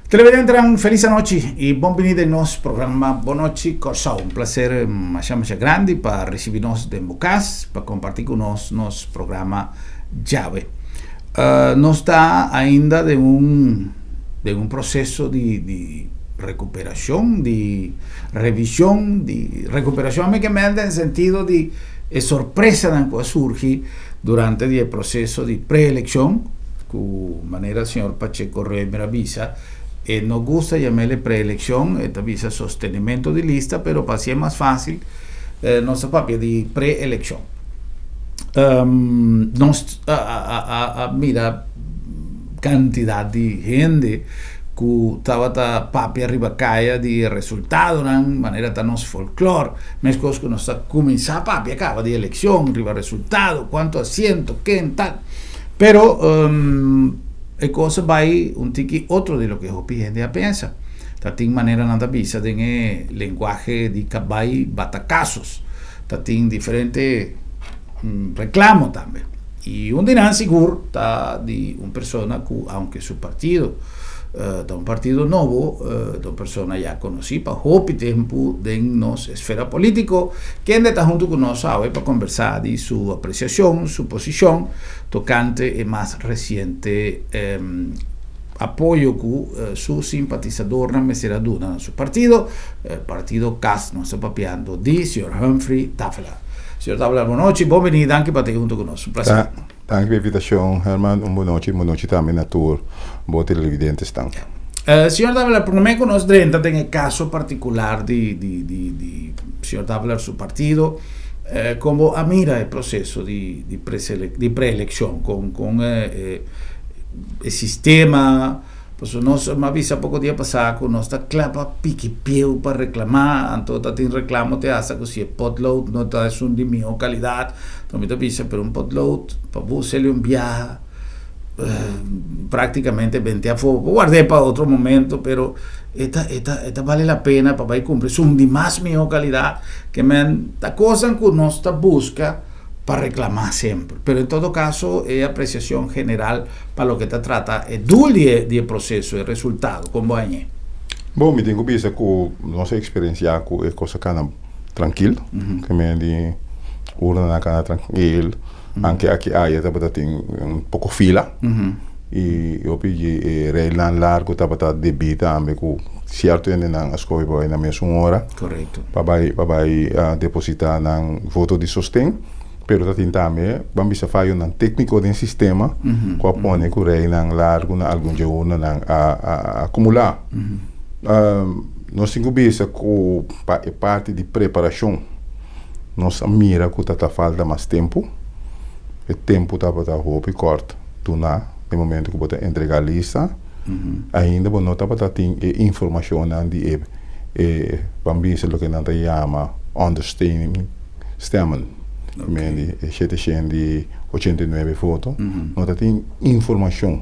Televidentenan felis anochi y bon bini den nos programa Bon Nochi Kòrsou. Un placer masha masha grandi pa ricibi nos den bo cas pa comparti cu nos nos programa djawe. Nos ta ainda den un den un proceso di di recuperacion di revision di recuperacion mi ke mende den sentido di e sorpresanan cu a surgi durante di e proceso di pre-eleccion cu manera señor Pacheco Römer a bisa e no gusta yam'el e pre-eleccion e ta bisa sostenimento di lista pero pa haci'e mas facil nos ta papia di pre-eleccion. Nos a mira cantidad di hende cu tabata papia riba caya di e resultadonan manera ta nos folklor mescos cu nos ta cuminsa papia caba di eleccion riba resultado cuanto asiento ken tal pero e cos a bay un tiki otro di loke hopi hende a pensa ta tin manera nan ta bisa den e lenguahe di cabay batacasos ta tin diferente reclamo tambe. Y un di nan sigur ta di un persona cu aunke su partido ta un partido nobo, ta un persona ya conoci pa hopi tempo den nos esfera politico, kende ta hunto cu nos awe pa conversa di su apreciacion, su posicion tocante e mas reciente apoyo cu su simpatizadornan mester a duna na su partido, partido cas nos ta papiando di señor Humphrey Davelaar. Señor Davelaar, bon nochi, bon bini, danki pa ta aki hunto cu nos, un placer. Danki pa e invitacion, Herman, un bon nochi, bon nochi tambe na tur bo televidentesnan. Señor Davelaar, prome cu nos drenta den e caso particular di di di di señor Davelaar su partido, como a mira e proceso di di di preeleccion con con e e sistema, pasobra nos a bisa poko dia pasá ku nos ta kla pa piki pieu pa reklamá, anto ta tin reklamo te hasta ku si e potlood no ta esun di mihó kalidat, anto mi ta bisa pero un potlood pa bo seli un biaha praktikamente bente afó, bo ward'é pa otro momento pero e ta e ta e ta bale la pena pa bai kumpra esun di mas mihó kalidat ke men ta kosnan ku nos ta buska. pa reclama semper. Pero en todo caso e apreciacion general pa loke ta trata e doel di e di e proceso, e resultado, con bo hañ'é? Bon, mi tin cu bisa cu nos a experiencia cu e cos a cana trankil, ke men di urnanan a cana trankil, anke aki aya tabata tin un poco fila y hopi di e rijnan largo tabata debi tambe cu cierto hendenan a scoge pa bay na mesun ora. Pa bai pa bai depositá nan voto di sosten, pero ta tin tambe ban bisa fayonan tékniko den sistema ku a pone ku reinan largu na algun dje urnanan a a akumulá. Nos tin ku bisa ku pa e parti di preparashon nos a mira ku ta ta falta mas tempu, e tempu tabata hopi kòrt duná den momento ku bo ta entregá lista. Ainda bo no tabata tin e informashonnan di e e ban bisa loke nan ta yama ondersteuning stemmen, men di e shete shen di ochenta i nuebe voto, no ta tin informashon.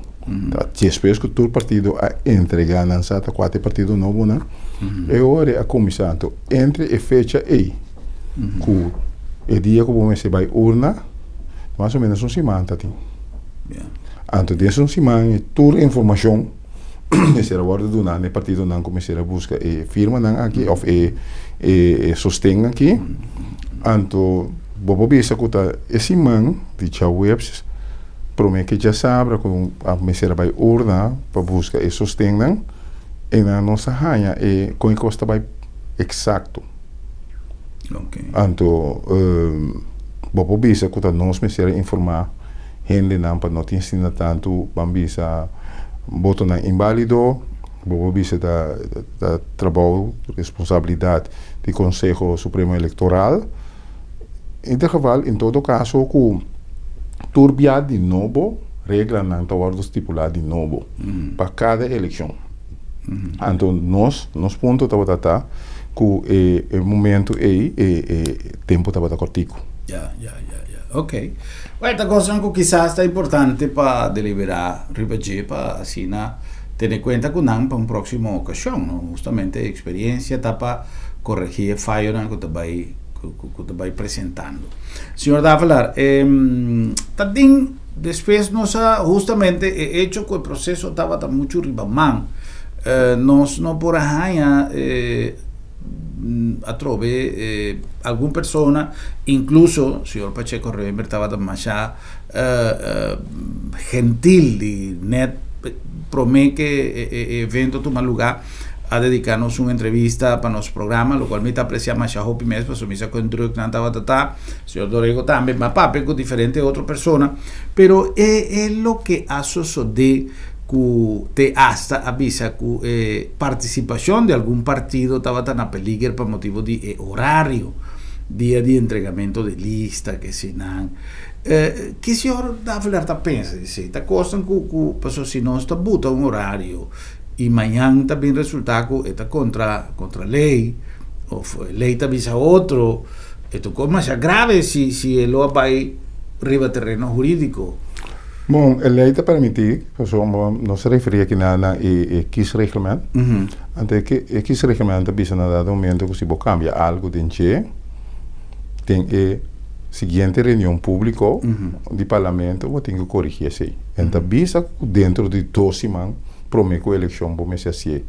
Ta despues ku tur partido a entrega nan sa ta kua ta e partido nobonan, e ora a kuminsá. Anto entre e fecha ei ku e dia ku bo mester bai urna, mas o menos un siman ta tin. Anto den esun siman e tur informashon mester a wòrdu duna na e partidonan ku mester a buska e firmanan aki òf e e sosten aki. Anto bo por bisa ku ta e siman di djaweps promé ke djasabra ku a mester a bai urna pa buska e sostennan e nan nos a haña e kon e kos ta bai eksakto. Anto bo por bisa ku ta nos mester a informá hendenan pa no tin asina tantu ban bisa botonan inbálido, bo por bisa ta ta trabou, responsabilidat di Konseho Supremo Elektoral. En ieder geval, en todo kaso ku tur bia di nobo reglanan ta wòrdu stipulá di nobo pa kada elekshon. Anto nos, nos punto tabata ta ku e e momento ei e e tempu tabata kòrtiku. Ya, ya, ya, ya. Ok. Bueno, ta kosnan ku kisas ta importante pa deliberá riba dje pa asina tene kuenta ku nan pa un próksimo okashon, no? Hustamente e eksperiencia ta pa koregí e fayonan ku ta bai ku ta bai presentando. Señor Davelaar, ta tin despues nos a hustamente e echo ku e proseso tabata muchu riba man. Nos no por a haña atrobe algun persona, incluso señor Pacheco Römer tabata masha gentil di net prome ke e evento tuma luga a dedica nos un entrevista pa nos programa, locual mi ta aprecia masha hopi mes pasobra mi sa con druk nan tabata ta, señor Dorego tambe, mi a papia cu diferente otro persona, pero e loke a sosode ku te asta a bisa ku e partisipashon di algun partido tabata na peliger pa motibu di e orario, dia di entregamento di lista, ke si nan. Ki señor Davelaar ta pensa di esei? Ta kosnan ku ku pasobra si nos ta buta un orario i mañan ta bin resulta ku e ta kontra kontra lei òf e lei ta bisa otro, e ta un kos masha grave si si e lo a bai riba tereno hurídiko. Bon, e lei ta permití, pasobra nos ta referí aki na na e e kiesreglement. Anto e e kiesreglement ta bisa na dado momento ku si bo kambia algu den dje, den e siguiente reunion públiko di parlamento bo tin ku korigí esei. En ta bisa ku dentro di dos siman promé ku elekshon bo mester hasié.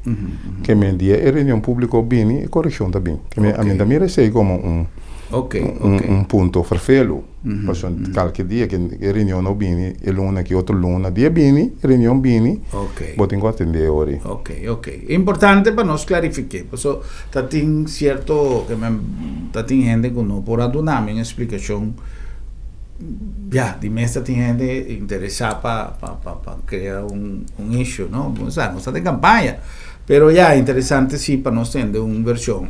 Ke men dia e reunion públiko bini, e korekshon ta bin. Ke men ami ta mira esei komo un un punto ferfelu. Pasobra kalke dia ke e reunion no bini e luna ki otro luna dia bini e reunion bini bo tin ku atendé ori. Ok ok importante pa nos klarifiké paso ta tin sierto ke men ta tin hende ku no por a duna mi un esplikashon ya di mes ta tin hende interesá pa pa pa krea un un issue no bo sa nos ta den kampaña pero ya interesante si pa nos tende un vershon.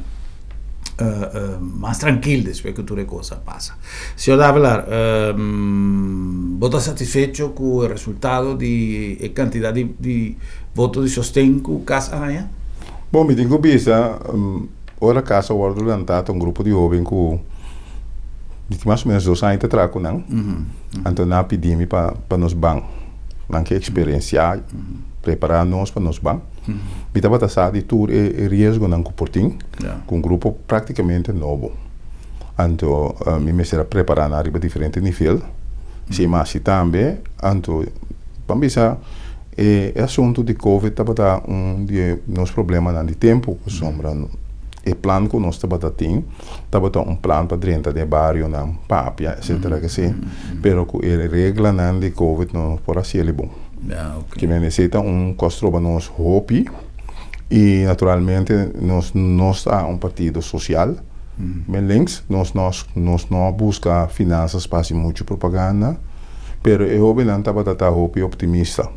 mas trankil despues ku tur e kos a pasa. Señor Davelaar, bo ta satisfecho ku e resultado di e kantidat di di voto di sosten ku kas a haña? Bon, mi tin ku bisa, ora kas a wòrdu lantá ta un grupo di hóben ku mi tin mas o ménos dos aña ta traha ku nan, anto nan a pidi mi pa pa nos ban, nan ke eksperensiá, prepará nos pa nos ban. Mi tabata sa di tur e riesgonan ku por tin ku un grupo práktikamente nobo. Anto mi mester a prepará nan riba diferente nivel. Si mi hasi tambe, anto ban bisa e asuntu di covid tabata un di e nos problemanan di tempu pasobra e plan ku nos tabata tin tabata un plan pa drenta den e barionan, papia etcetera kese, pero ku e reglanan di covid no por hasi el bon. Ke men esei ta un kos troba nos hopi i naturalmente nos no ta un partido sosial men links nos nos no a buska finansas pa hasi muchu propaganda pero e hobennan tabata ta hopi optimista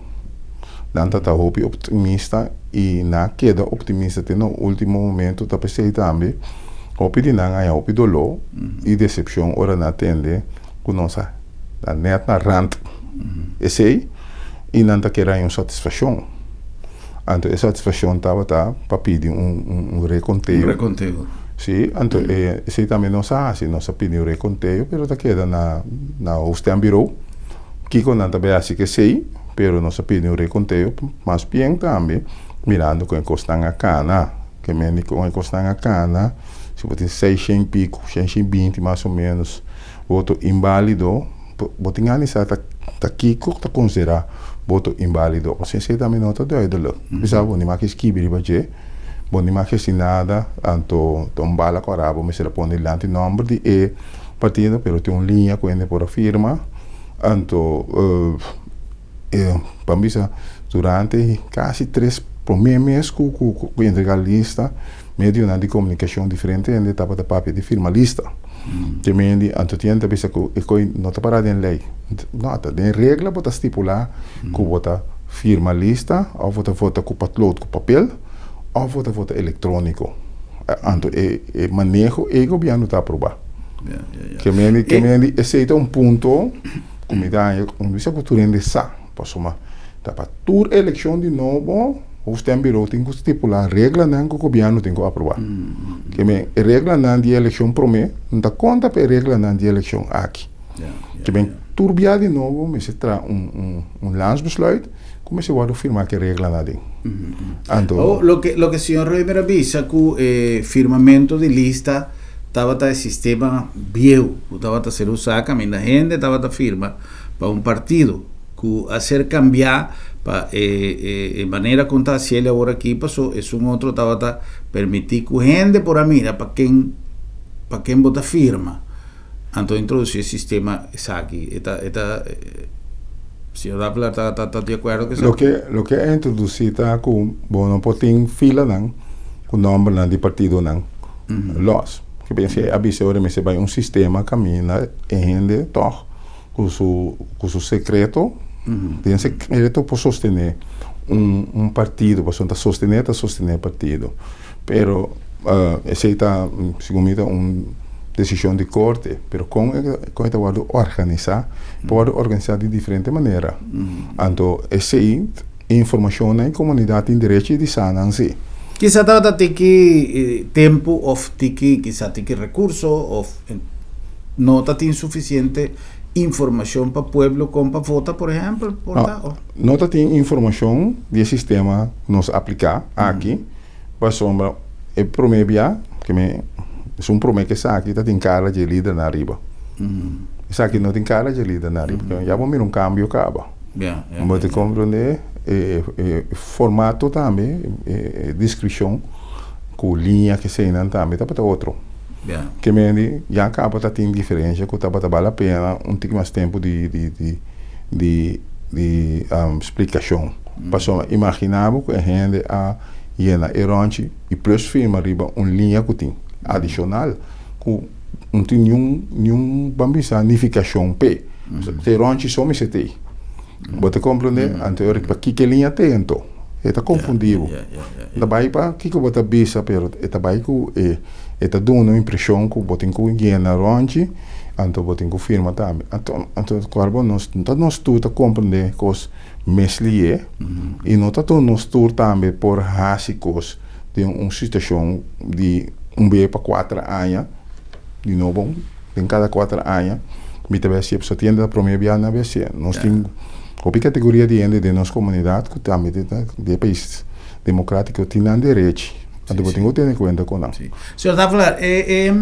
nan ta ta hopi optimista i nan a keda optimista te na ultimo momento ta p'esei tambe hopi di nan a haña hopi doló i desepshon ora nan a tende ku nos a Ta net na rand esey y nan ta kere haña un satisfaccion. Anto e satisfaccion tabata pa pidi un reconteo. Un reconteo. Si, anto esey tambe nos a haci, nos a pidi un reconteo pero ta keda na na hoofdstembureau. Kico nan ta bay haci cu esey, pero nos a pidi un reconteo mas bien tambe mirando con e cosnan a cana, ke mende con e cosnan a cana, si bo tin seishen pico, seishen binti mas o menos. Voto inbálido, bo tin analisá ta ta kiko ta konsiderá voto inbálido. Pasobra esei tambe no ta duidelik. Bisa bo ni make skibi riba dje, bo ni make hasi nada, anto ta un bala kòrá bo mester a pone dilanti nòmber di e partido, pero tin un liña ku hende por a firma. Anto e ban bisa durante kasi tres promé mes ku ku ku entregá lista, medionan di komunikashon diferente hende tabata papia di firma lista. Te mendi anto tin hende ta bisa ku e koi no ta pará den lei. No, ta den regla bo ta stipulá ku bo ta firma lista òf bo ta vota ku patlood ku papel òf bo ta vota elektróniko. Anto e e maneho ei gobièrnu ta aprobá. Ke mendi ke mendi esei ta un punto. Ku mi ta haña un bisa ku tur hende sa, pasobra ta pa tur elekshon di nobo Hoofdstembureau tin ku stipulá reglanan ku gobièrnu tin ku aprobá. Ke men e reglanan di e elekshon promé no ta konta pa e reglanan di e elekshon aki. Ke men tur bia di nobo mester traha un un landsbesluit ku mester wòrdu firmá ku e reglanan aden. Anto. Loke loke señor Römer a bisa ku e firmamentu di lista. Tabata e sistema bieu ku tabata ser usá kaminda hende tabata firma pa un partido ku a ser kambiá Pa e e e manera kon ta hasiel awor aki paso esun otro tabata permití ku hende por a mira pa ken pa ken bo ta firma. Anto introdusí e sistema esaki e ta e ta señor Davelaar ta ta ta di akuerdo ku esaki? Loke loke a introdusí ta ku bo no por tin filanan ku nòmbernan di partidonan lòs. Ke pensa a bisa ora mester bai un sistema kaminda e hende tòg ku su ku su sekreto den sekreto por sostené un un partido pasobra ta sostené ta sostené partido pero esei ta segun mi ta un desishon di korte pero kon kon e ta wòrdu organisá por wòrdu organisá di diferente manera anto esei informashonnan e komunidat tin derechi di sa nan si. Kisa tabata tiki tempu òf tiki kisa tiki rekurso òf No ta tin suficiente informacion pa pueblo con pa vota, por ehempel, por ta? No, no ta tin informacion di e sistema cu nos aplica aki, pasobra e prome bia cu mi, esun prome cu esaki ta tin cara dje lidernan ariba. Esaki no tin cara dje lidernan ariba, ya bo mira un cambio caba. Bo ta comprende e formato tambe, e descripcion cu liña cu eseinan tambe tabata otro. Ke mende ya kaba ta tin diferensia ku tabata bal la pena un tiki mas tempu di di di di di splikashon. Pasobra imagina bo ku e hende a yena e rònchi i plus firma riba un liña ku tin adishonal ku no tin niun niun ban bisa nifikashon p'e. E rònchi so mester t'ei. Bo ta komprende? Anto e ora pakiko e liña t'ei anto? E ta konfundi bo. E ta bai pa kiko bo ta bisa pero e ta bai ku e e ta duna un impreshon ku bo tin ku yena ròntji anto bo tin ku firma tambe. Anto anto kòrda bo nos no ta nos tur ta komprende kos mes lié i no ta tur nos tur tambe por hasi kos den un situashon di un be pa kuater aña di nobo den kada kuater aña mi ta bai hasié pasobra tin hende ta promé bia nan bai hasié. Nos tin hopi kategoria di hende den nos komunidat ku tambe ta di e pais demokrátiko tin nan derechi, anto bo tin ku tene kuenta ku nan. Señor Davelaar, e e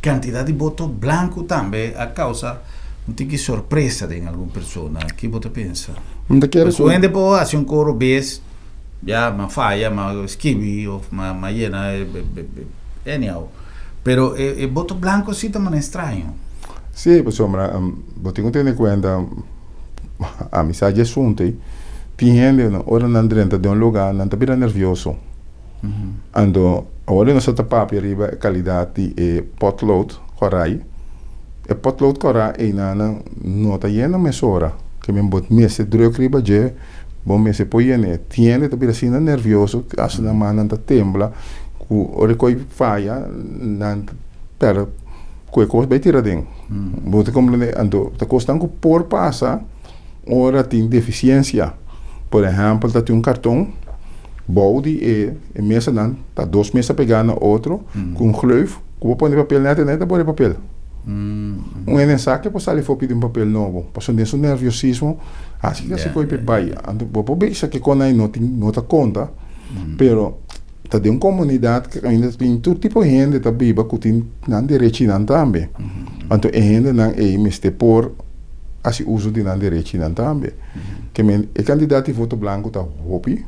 kantidat di boto blanku tambe a kousa un tiki sorpresa den algun persona. Ki bo ta pensa? Mi ta kere ku. Pasobra hende por hasi un koro bes, ya m'a faya, m'a skibi òf m'a yena anyhow. Pero e e boto blanco si ta manera straño. Sí, pasobra bo tin ku tene kuenta ami sa dje asuntu ei, tin hende ora nan drenta den un lugá nan ta bira nervioso. Anto awor nos a ta papia riba e kalidat di e potlood kòrá ei. E potlood kòrá einan no ta yena mesora, ke men bo mester drùk riba dje. Bo mester por yene. Tin hende ta bira asina nervioso, hasta nan mannan ta tembla, ku ora e koi faya, nan ta pèrdè ku e kos bai tira aden. Bo ta komprendé? Anto ta kosnan ku por pasa ora tin defisiensia. Por ehèmpel, ta tin un karton bou di e mesanan, ta dos mesa pegá na otro ku un gleuf ku bo pone papel nèt i nèt ta bora e papel. Un hende sa ke por sali for pidi un papel nobo, pasobra den su nerviosismo hasi ke así koe bai. Anto bo por bisa ke kon nan no tin no ta konta, pero ta den un komunidat ke ainda tin tur tipo hende ta biba ku tin nan derechinan tambe. Anto e hendenan ei mester por hasi uso di nan derechinan tambe. Ke men e kantidat di voto blanko ta hopi,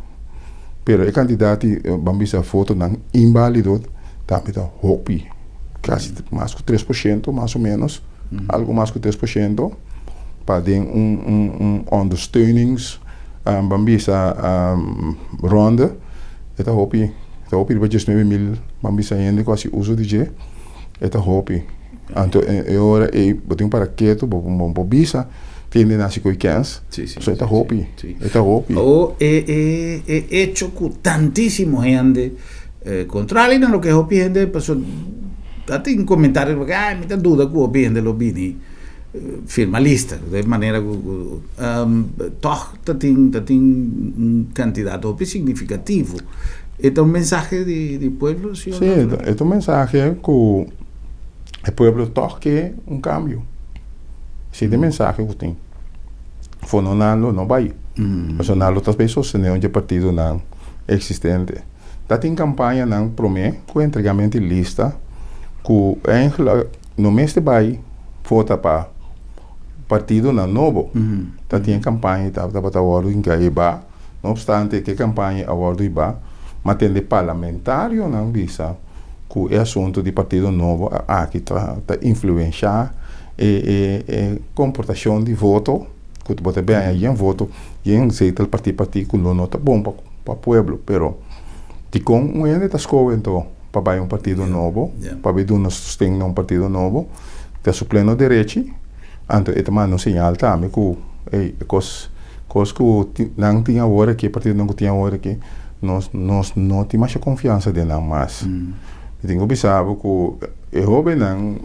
pero e kantidat di ban bisa votonan inbalido tambe ta hopi. Kasi mas ku 3% mas o menos, algu mas ku 3% pa den un un un ondersteunings ban bisa ronde e ta hopi e ta hopi riba 19.000 ban bisa hende ku hasi uso di dje e ta hopi anto e ora ei bo tin para ketu bo bo por bisa tende nan hasi ku e kens so e ta hopi e ta hopi. O e e e echo ku tantisimo hende Contrali na loke hopi hende paso ta tin comentario porque ay mi ta duda cu hopi hende lo bini firma lista de manera cu toch ta tin ta tin un cantidad hopi significativo e ta un mensahe di di pueblo si o no? Si e ta un mensahe cu e pueblo toch ke un cambio si ta e mensahe cu tin fondo nan lo no bay pasobra nan lo ta bay sostene un dje partidonan existente. Ta tin kampañanan promé ku entregamento di lista ku eigenlijk no mester bai vota pa Partidonan nobo ta tin e kampaña i tabata wòrdu hinká hiba. No opstante ku e kampaña a wòrdu hiba, ma tende parlamentarionan bisa ku e asuntu di partido nobo aki ta influenshá e e komportashon di voto ku bo ta bèña yen voto yen zetel partí partí ku lo no ta bon pa pueblo. Pero dikon un hende ta skohe anto pa bai un partido nobo, pa bai duna sosten na un partido nobo? Ta su pleno derechi. Anto e ta manda un señal tambe ku ey e kos kos ku nan tin awor aki, e partidonan ku tin awor aki, nos nos no tin masha konfiansa den nan mas. Mi tin ku bisa bo ku e hóbennan,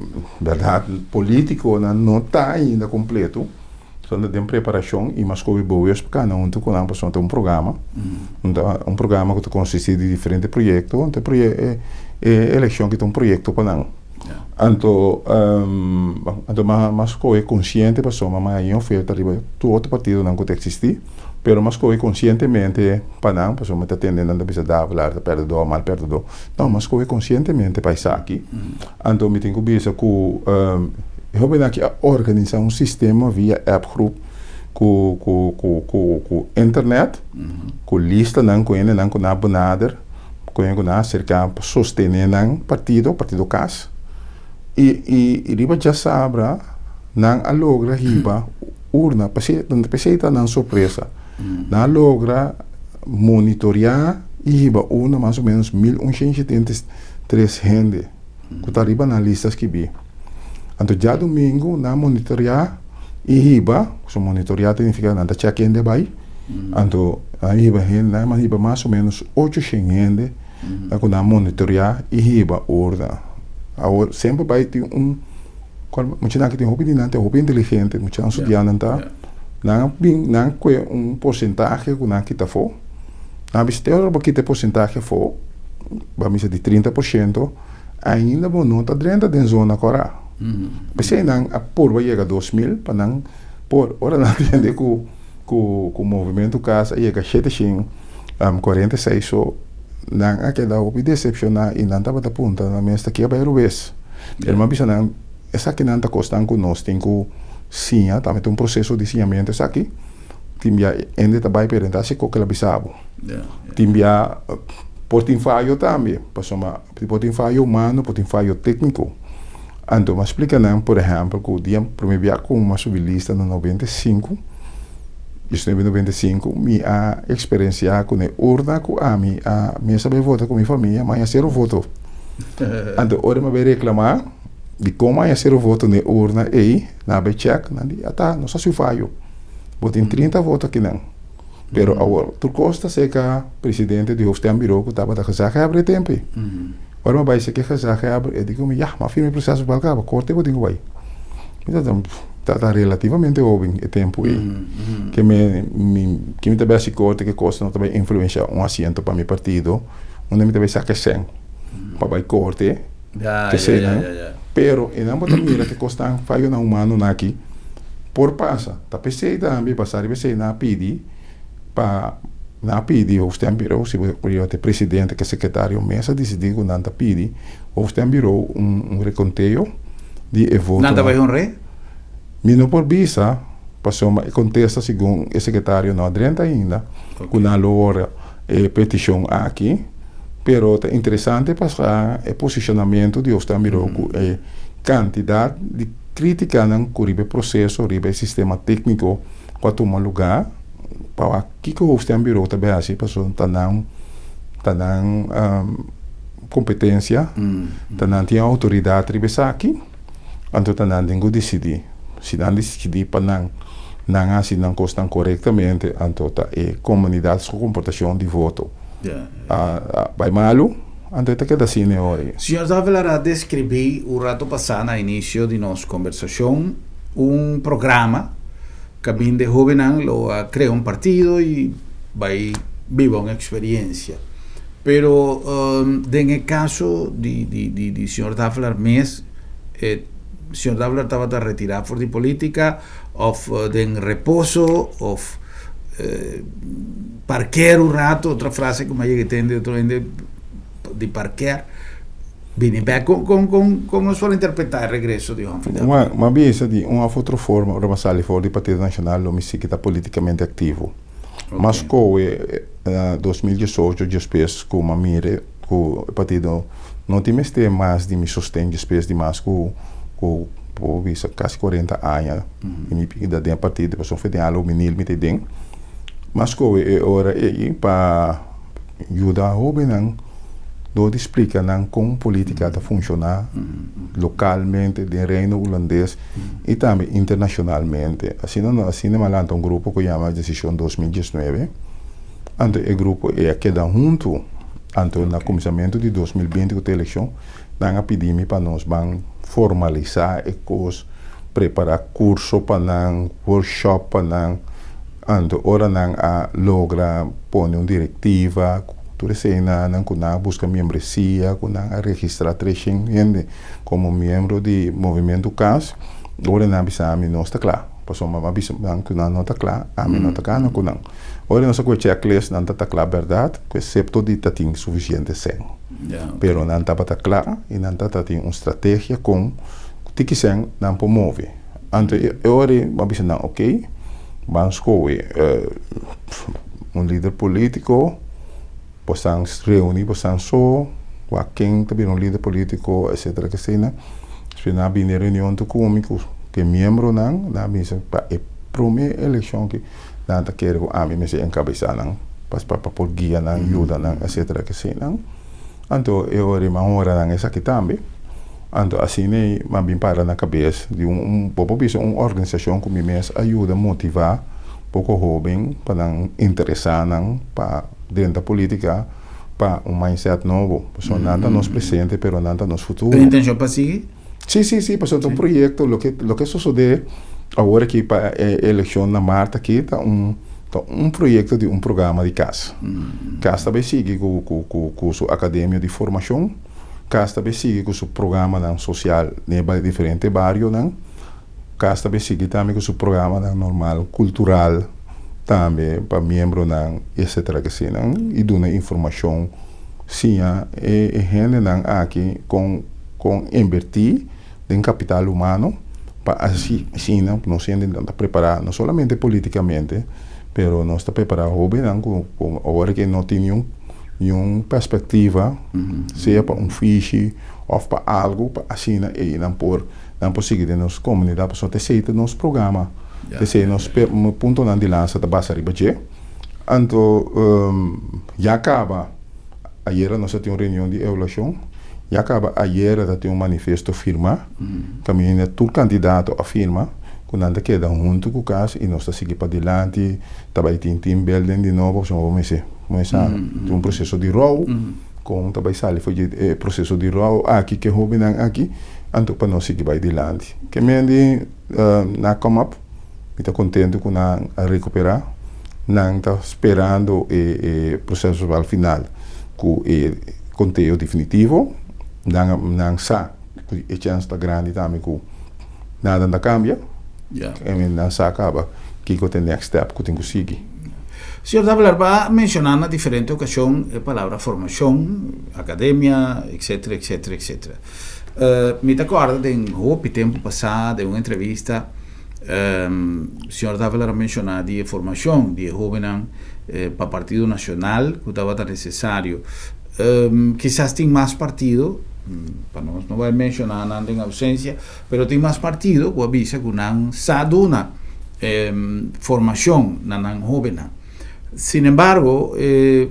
bèrdat polítikonan no ta ainda kompleto, son ta den preparashon i mas kobe boeus pa kana huntu ku nan pasobra ta un programa, un programa ku ta konsistí di diferente proyekto, anto e e elekshon aki ta un proyekto pa nan. Anto anto m'a skohe konsiente pasobra m'a haña oferta riba tur otro partidonan ku ta eksistí, pero m'a skohe konsientemente pa nan pasobra mi ta tende nan ta bisa Davelaar ta pèrdedó, mal pèrdedó. No, m'a skohe konsientemente pa esaki. Anto mi tin ku bisa ku e hóbennan aki a organisá un sistema via appgroep ku ku ku ku ku internet, ku listanan ku hendenan ku nan a benader. Koe ku nan a aserká pa sostené nan partido, Partido Kas, i i riba djasabra nan a logra hiba urna, p'esei ta nan sorpresa, nan a logra monitoriá i hiba urna mas o ménos 1173 hende ku ta riba nan lista skibí. Anto djadumingu nan a monitoriá i hiba, so monitoriá ta nifiká nan ta chèk hende a bai. Anto nan hiba hende, nan a hiba mas o menos 800 hende na ku nan monitoreá i hiba urna. Awor semper bai tin un muchanan ki tin hopi di nan ta hopi inteligente, muchanan studiannan ta, nan a bin nan a kue un porsentahe ku nan a kita afó. Nan a bisa te ora bo kita e porsentahe afó, bo a misa di 30%, ainda bo no ta drenta den zona kòrá. P'esei nan a purba yega 2000 pa nan por ora nan tende ku. Ku ku Movementu Kas a yega 746 so nan a keda hopi desepshoná i nan tabata puntra nan mes ta ke a bai rubes. Pero mi a bisa nan esakinan ta kosnan ku nos tin ku siña, tambe ta un proseso di siñamentu esaki. Tin bia hende ta bai pero e ta hasi koke el a bisa bo. Tin bia por tin fayo tambe pasobra por tin fayo humano por tin fayo tékniko. Anto mi a splika nan, por ehèmpel, ku dia promé bia ku mi a subi lista na 95, 1995, mi a eksperensiá ku na e urna ku ami a mester bai vota ku mi famia, mi a haña sero voto. Anto ora mi a bai reklamá dikon mi a haña sero voto na e urna ei, nan a bai chèk, nan di, ata, nos a hasi un fayo. Bo tin 30 voto akinan. Pero awor, tur kos ta serka presidente di Hoofdstembureau ku tabata gezaghebber e tempu ei. Ora mi a bai serka e gezaghebber, e di ku mi, yah, mi a firma e proseso verbal kaba, korte bo tin ku bai. Mi ta tabata relativamente hoben e tempu ei. Ke mi, mi, ke mi ta bai hasi korte, ke kos no ta bai influenshá un asiento pa mi partido, unda mi ta bai saka e sèn pa bai korte, ke eseinan. Pero einan bo ta mira ke kosnan, fayonan humanonan aki por pasa. Ta p'esei tambe basá riba esei nan a pidi pa nan a pidi Hoofdstembureau, si bo riba ta e presidente ku e sekretario mes a disidí ku nan ta pidi Hoofdstembureau un rekonteo di e votonan. Nan ta bai honr'é? Mi no por bisa pasobra e kontesta segun e sekretario no a drenta ainda ku nan lo ora e petishon aki, pero ta interesante pa sa e posishonamentu di Hoofdstembureau ku e kantidat di Krítikanan ku riba e proseso, riba e sistema tékniko ku a tuma lugá pa wak kiko Hoofdstembureau ta bai hasi pasobra ta nan ta nan kompetensia, ta nan tin outoridat riba esaki, anto ta nan tin ku disidí. Si nan disidí pa nan nan hasi nan kosnan korektamente anto ta e komunidat su komportashon di voto a bai malu. Anto e ta keda asina e ora ei. Señor Davelaar a describí un rato pasá na inicio di nos conversacion un programa caminda e hobennan lo a crea un partido y bay biba un experiencia. Pero den e caso di di señor Davelaar mes e señor Davelaar tabata retira for di politica of den reposo of Parkeer un rato, otro frase ku mi a yega tende otro hende di parkeer. Bini bek. Kon nos por interpretá e regreso di Humphrey Davelaar? M'a bisa di un òf otro forma ora m'a sali for di Partido Nashonal lo mi sigui ta politikamente aktivo. M'a skohe na 2018 despues ku m'a mira ku e partido no tin mester mas di mi sosten despues di mas ku ku por bisa kasi 40 aña di mi bida den e partido pasobra for di aña 2000 mi ta den. M'a skohe e ora ei pa yuda hóbennan dor di splika nan kon polítika ta funshoná lokalmente den Reino Hulandes i tambe internashonalmente. Asina no asina mi a lanta un grupo ku yama Desishon 2019. Anto e grupo ei a keda huntu. Anto na kuminsamentu di 2020 ku ta elekshon nan a pidi mi pa nos ban formalisá e kos, prepará kurso pa nan, workshop pa nan. Anto ora nan a logra pone un direktiva ku tur esei nan ku nan a buska miembresia, ku nan a registrá 300 hende komo miembro di Movimentu Kas, ora nan a bisa ami nos ta kla, pasobra mi a bisa nan ku nan no ta kla, ami no ta gana ku nan. Ora nos a kohe checklist nan ta ta kla bèrdat, ku esepto di ta tin sufisiente sèn. Pero nan tabata kla i nan tabata tin un strategia kon tiki sèn nan por move. Anto e ora ei bo a bisa nan ok, ban skohe un lider politiko, bosan reuni bosan so, wak ken ta bira un lider politiko etcetera kesina. Despues nan a bini e reunion tur ku mi ku e miembronan, nan a bisa pa e prome elekshon aki nan ta kere ku ami mester enkabesá nan pa por guia nan, yuda nan etcetera kesina. Anto e ora ei mi a hora nan esaki tambe. Anto asina ei mi a bin para na kabes di un, bo por bisa un organisashon ku mi mes a yuda motivá poko hóben pa nan interesá nan pa drenta polítika pa un mindset nobo. Pasobra nan ta nos presente pero nan ta nos futuro. Tin intenshon pa sigui? Sí, sí, sí, pasobra ta un proyekto. Loke loke sosodé awor aki pa e elekshon na mart aki ta un ta un proyekto di un programa di kas. Kas ta bai sigui ku ku ku ku su akademia di formashon. Kas ta bai sigui ku su programanan sosial den e diferente barionan. Kas ta bai sigui tambe ku su programanan normal kultural tambe pa miembronan etcetera kesinan i duna informashon siña e hendenan aki kon kon inbertí den kapital humano pa asina nos hendenan ta prepará no solamente politikamente pero nos ta prepará hóbennan ku awor ke no tin niun niun perspektiva sea pa un fishi òf pa algu pa asina ei nan por nan por sigui den nos komunidat pasobra ta esei ta nos programa ta esei nos puntonan di lansa ta basa riba dje anto ya kaba ayera nos a tin un reunion di evaluashon ya kaba ayera ta tin un manifesto firma kaminda tur kandidato a firma ku nan ta keda huntu ku kas i nos ta sigui padilanti ta bai tin team building di nobo pasobra bo mester Mesa tin un proceso di rou, con ta bay sali for dje e proceso di rou aki ke hobennan aki, anto pa nos sigui bay dilanti. Ke men di na come up, mi ta contento cu nan a recupera, nan ta sperando e e proceso al final cu e conteo definitivo, nan nan sa cu e chance ta grandi tambe cu nada ta cambia. I mean, nan sa caba kico ta e next step cu tin cu sigui. Señor Davelaar, bo a menciona na diferente ocasion e palabra formacion, academia, etcetera, etcetera, etcetera. Mi ta corda den hopi tempo pasa den un entrevista señor Davelaar a menciona di e formacion di e hobennan pa Partido Nacional cu tabata necesario. Kisas tin mas partido, pa nos no bay menciona nan den ausencia, Pero tin mas partido ku a bisa ku nan sa duna formashon na nan hóbennan. Sin embargo,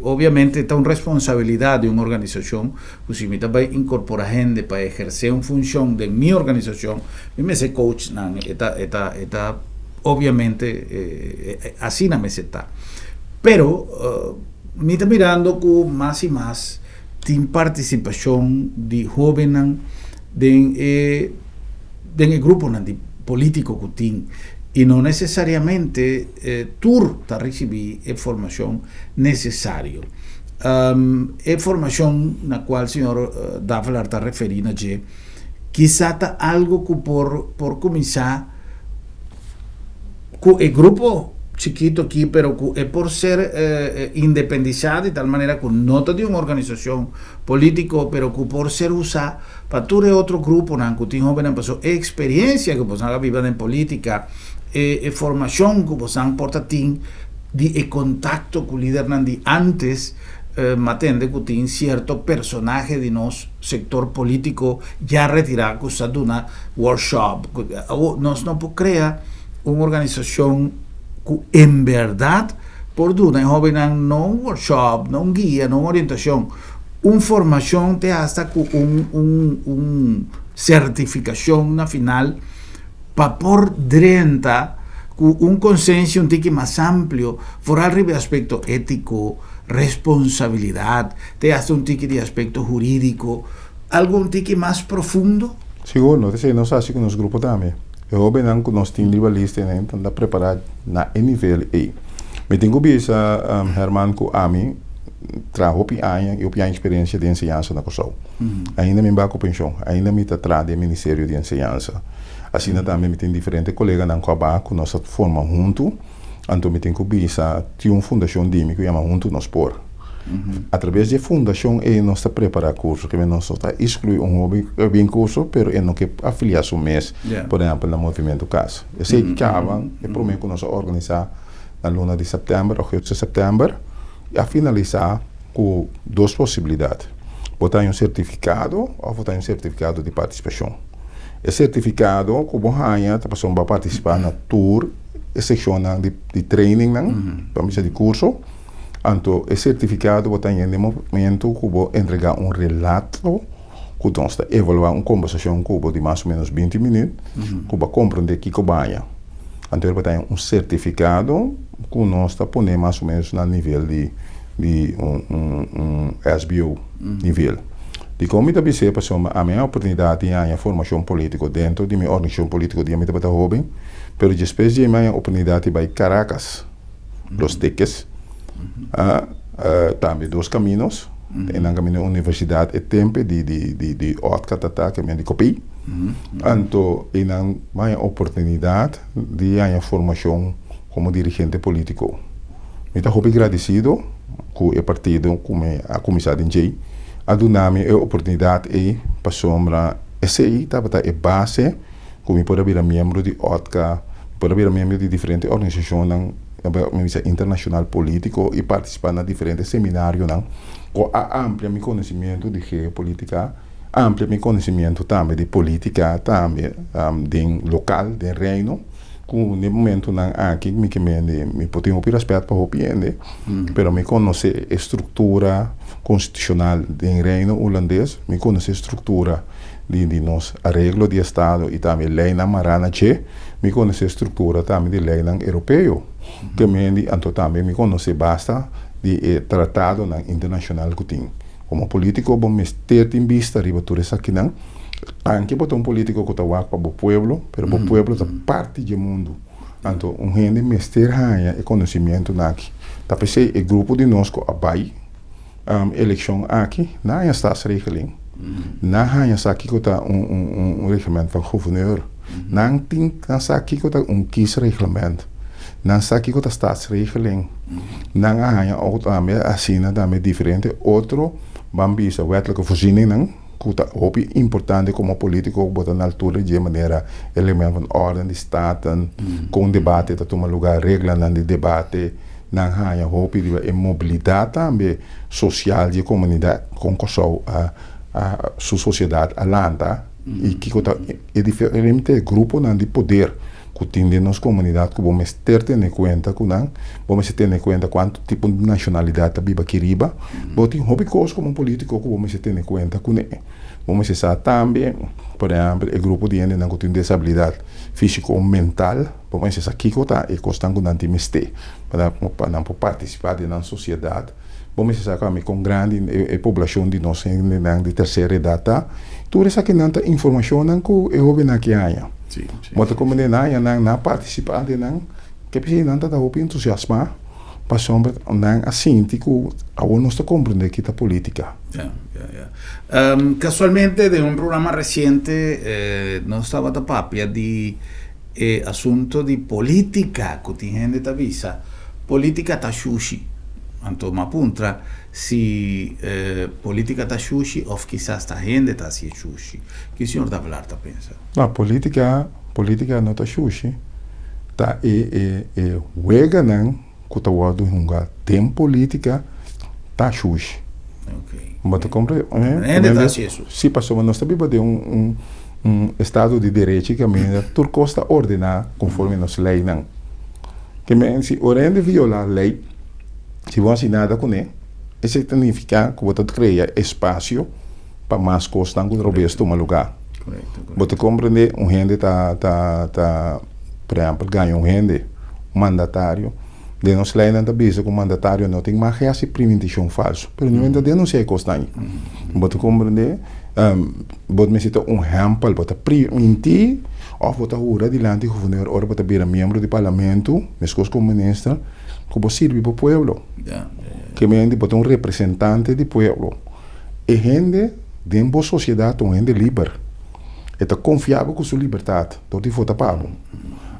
obviamente ta un responsabilidat di un organisashon ku si mi ta bai inkorporá hende pa ehersé un funshon den mi organisashon, mi mester coach nan. E ta, e ta, e ta obviamente asina mester ta. Pero mi ta mirando ku mas i mas tin partisipashon di hóbennan den e den e gruponan di polítiko ku tin i no nesesariamente tur ta risibí e formashon nesesario. E formashon na kual señor Davelaar ta referí na dje kisa ta algu ku por por kuminsá ku e grupo. chikito aki, pero ku e por ser independisá di tal manera ku no ta di un organisashon polítiko, pero ku por ser usá pa tur e otro gruponan ku tin hóbennan, pasobra e eksperensia ku boso a biba den polítika, e formashon ku boso por ta tin di e kontakto ku lidernan di antes, m'a tende ku tin sierto personahe di nos sektor polítiko ya retirá ku sa duna workshop. Nos no por krea un organisashon ku en bèrdat por duna e hóbennan no un workshop, no un guia, no un orientashon, un formashon te hasta ku un un un sertifikashon na final pa por drenta ku un konsensia un tiki mas amplio foral riba e aspekto étiko, responsabilidat, te hasta un tiki di aspekto hurídiko, algu un tiki mas profundo? Sigur, no ta esei nos hasi ku nos grupo tambe. E hóbennan ku nos tin riba lista ei nan ta prepará na e nivel ei. Mi tin ku bisa, Herman, ku ami traha hopi aña i hopi aña eksperensia den enseñansa na Kòrsou. Ainda mi bai ku penshon, ainda mi ta traha den Ministerio di Enseñansa. Asina tambe mi tin diferente koleganan ku a bai ku nos a forma huntu. Anto mi tin ku bisa tin un fundashon di mi ku yama Huntu Nos Por. Atrabes di e fundashon ei nos ta prepará kurso, keme nos no ta iskluí un hoben ku bin kurso pero e no ke afiliá su mes, por ehèmpel na Movimentu Kas. Esei kaba e promé ku nos a organisá na luna di sèptèmber, ògùstùs sèptèmber, i a finalisá ku dos posibilidat, bo ta haña un sertifikado òf bo ta haña un sertifikado di partisipashon. E sertifikado ku bo haña ta pasobra bo a partisipá na tur e sekshonnan di trainingnan, pa bisa di kurso. Anto e sertifikado bo ta haña den momento ku bo entregá un relato ku nos ta evaluá un kombersashon ku bo di mas o ménos binti minüt ku bo a komprendé kiko bo haña. Anto bo ta haña un sertifikado ku nos ta pone mas o ménos na nivel di di un un SBO nivel. Dikon mi ta bis'é? Pasobra ami a oportunidat di haña formashon polítiko dentro di mi organisashon polítiko dia mi tabata hóben, pero despues di mi haña oportunidat di bai Caracas. Los Teques, tambe Dos Caminos, e nan caminda universidad e tempe di di di di Otca ta ta caminda di Copey, anto e nan haña oportunidad di haña formacion como dirigente politico. Mi ta hopi gradicido cu e partido cu mi a cuminsa den djey a duna mi e oportunidad ey pasobra esey tabata e base ku mi por a bira miembro di OTCA, mi por a bira miembro di diferente organisashonnan, mi bisa internashonal polítiko i partisipá na diferente seminarionan ku a amplia mi konosimiento di geopolítika, amplia mi konosimiento tambe di polítika tambe den lokal, den Reino, ku na e momentunan aki mi ke mende mi por tin hopi rèspèt pa hopi hende, pero mi konosé e struktura konstitushonal den Reino Hulandes, mi konosé e struktura. di di nos areglo di estado i tambe leinan mará na dje, mi konosé struktura tambe di leinan europeo. Ke mendi anto tambe mi konosé basta di e tratadonan internashonal ku tin. Komo polítiko bo mester tin bista riba tur esakinan. Anke bo ta un polítiko ku ta wak pa bo pueblo, pero bo pueblo ta parti dje mundu. Anto un hende mester haña e konosimientonan aki. Ta p'esei e grupo di nos ku a bai. Elekshon aki nan haña staatsregeling, nan haña sa kiko ta un reglement van gouverneur, nan tin nan sa kiko ta un kiesreglement, nan sa kiko ta staatsregeling, nan a haña ook tambe asina tambe diferente otro ban bisa wettelijke voorzieningnan ku ta hopi importante komo politiko bo ta na altura dje manera e reglement van orden di staten, kon debate ta tuma lugar, reglanan di debate. Nan haña hopi riba e mobilidat tambe sosial di e komunidat, kon Kòrsou a a su sosiedat a lanta i kiko ta e diferente gruponan di poder ku tin den nos komunidat ku bo mester tene kuenta ku nan, bo mester tene kuenta kuantu tipo di nashonalidat ta biba aki riba. Bo tin hopi kos komo politiko ku bo mester tene kuenta kuné. Bo mester sa tambe, por ehèmpel, e grupo di hendenan ku tin desabilidat físiko o mental. Bo mester sa kiko ta e kosnan ku nan tin mester pa nan por partisipá den nan sosiedat. Bo mester sa tambe kon grandi e poblashon di nos hendenan di tersera edat ta. Tur esakinan ta informashonnan ku e hóbennan ke haña. Bo ta komprendé nan haña nan, nan a partisipá den nan, ke p'esei nan ta ta hopi entusiasmá pasobra nan a sinti ku awor nos ta komprendé ki ta polítika. Kasualmente den un programa resiente nos tabata papia di. E asunto di politica cu tin hende ta bisa politica ta shushi. Anto m'a puntra si politica ta shushi of kisas ta hende ta hacié shushi. Ki señor Davelaar ta pensa? No, politica, politica no ta shushi. Ta e e e weganan cu ta wordo hunga den politica ta shushi. Bo ta comprende? Hende ta haci eso. Si, pasobra nos ta biba den un un estado di derecho caminda tur cos ta ordena conforme nos leynan. Ke men si ora hende viola ley, si bo haci nada cune, esey ta nifica cu bo ta crea espacio pa mas cosnan cu robes tuma lugar. Bo ta comprende un hende ta ta ta por ehempel gaña un hende, un mandatario, den nos leynan ta bisa cu un mandatario no tin mag haci priminticion falso, pero niun hende ta denuncia e cosnan ayi. Bo ta comprende? Bo mester ta un ehempel, bo ta priminti of bo ta hura dilanti guvernor ora bo ta bira miembro di parlamento, mescos cu un minister, cu bo sirbi bo pueblo. Ke mende bo ta un representante di pueblo. E hende den bo sosiedat ta un hende liber. E ta konfia bo ku su libertat dor di vota pa bo.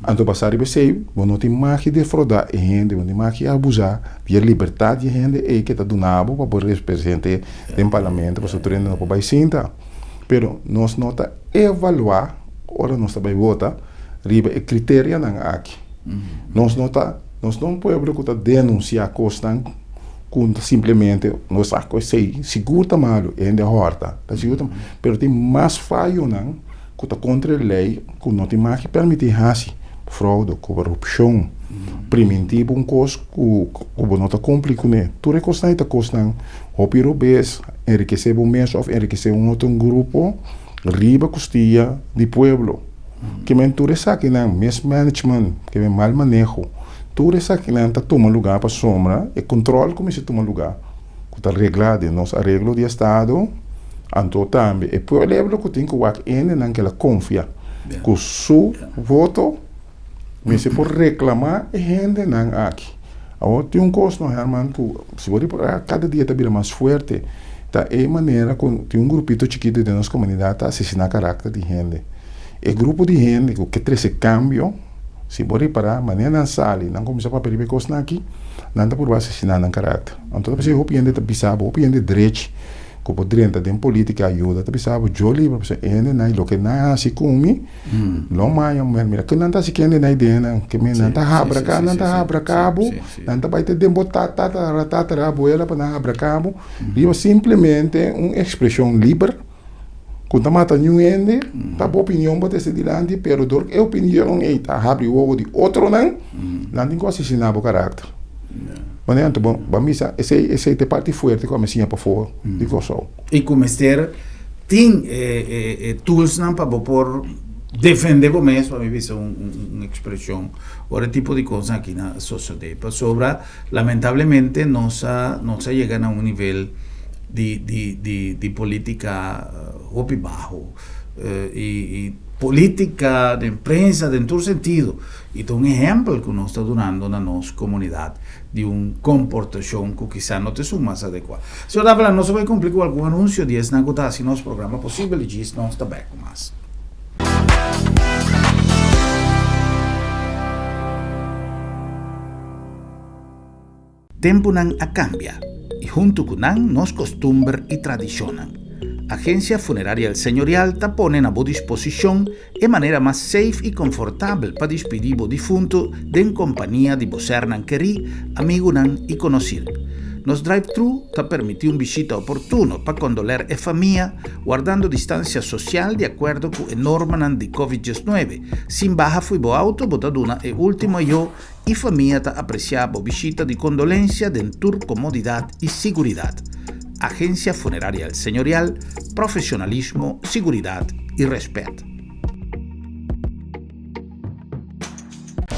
Anto basá riba esei, bo no tin mag di defroudá e hende, bo no tin mag di abusá di e libertat di e hende ei ke ta duna bo pa bo represent'é den parlamento pasobra tur hende no por bai sinta. Pero nos no ta evaluá ora nos ta bai vota riba e kriterianan aki. Nos no ta, nos no un pueblo ku ta denunsiá kosnan. Ku ta simplemente nos sa ku esei sigur ta malu, e hende a hòrta, ta sigur ta malu, pero tin mas fayonan ku ta kontra e lei ku no tin mag di permití hasi, froude, korupshon, primintí bo un kos ku bo no ta kumpli kuné. Tur e kosnan ei ta kosnan hopi robes, enrikesé bo mes òf enrikesé un otro grupo riba kustia di pueblo. Ke men tur esakinan, mismanagement, ke men mal maneho, tur esakinan ta tuma lugá pasobra e control ku mester tuma lugá, ku ta reglá den nos areglo di estado, anto tambe e pueblo ku tin ku wak hendenan ku el a konfia ku su voto mester por reklamá e hendenan aki. Awor tin un kos no Herman ku si bo ripará kada dia ta bira mas fuerte, ta e manera ku tin un grupito chikito den nos komunidat ta asesiná karakter di hende. E grupo di hende ku ke trese kambio, si bo ripará manera nan sali, nan kuminsá papia riba e kosnan aki, nan ta purba asesiná nan karakter. Anto ta p'esei hopi hende ta bisa bo, hopi hende drechi ku por drenta den politika ayuda ta bisa bo, Djo libre pasobra e hendenan i loke nan hasi ku mi, Lo maya muher mira ke nan ta hasi kende na ideanan ke men nan ta habra ka nan ta habra kabo nan ta bai te den bo tatara tatara abuela pa nan habra kabo riba simplemente un expresion liber ku ta mata niun hende ta bo opinion bo ta esta dilanti pero dor e opinion ei ta habri wowo di otronan nan tin ku asesina bo karakter manera anto bo bo a misa esei esei ta e parti fuerte ku a mi siña pafó di Kòrsou. I ku mester tin e toolsnan pa bo por defende bo mes, pa mi bisa un ekspreshon, ora e tipo di kosnan aki na sosode. Pasobra lamentablemente nos a nos a yega na un nivel di di di di politica hopi baho i politica den prensa den tur sentido i ta un ehempel ku nos ta dunando na nos komunidat. di un komportashon ku kisá no ta esun mas adekuá. Señor Davila, nos a bai kumpli ku algun anunsio di esnan ku ta hasi nos programa posibel i djis nos ta bek ku mas. Tempunan a kambia i huntu ku nan nos kostumber i tradishonnan. Agensia Funeraria El Señorial ta pone na bo disposishon E manera mas safe i konfortabel pa dispidí bo difuntu den kompania di bo sernan kerí, amigunan i konosir. Nos drive-thru ta permití un bishita oportuno pa kondoler e famia, wardando distansia sosial di akuerdo ku e normanan di Covid 19. Sin baha fui bo auto bo ta duna e último ayó i famia ta apresiá bo bishita di kondolensia den tur komodidat i siguridat. Agencia Funeraria El Señorial, profesionalismo, siguridat i rèspèt.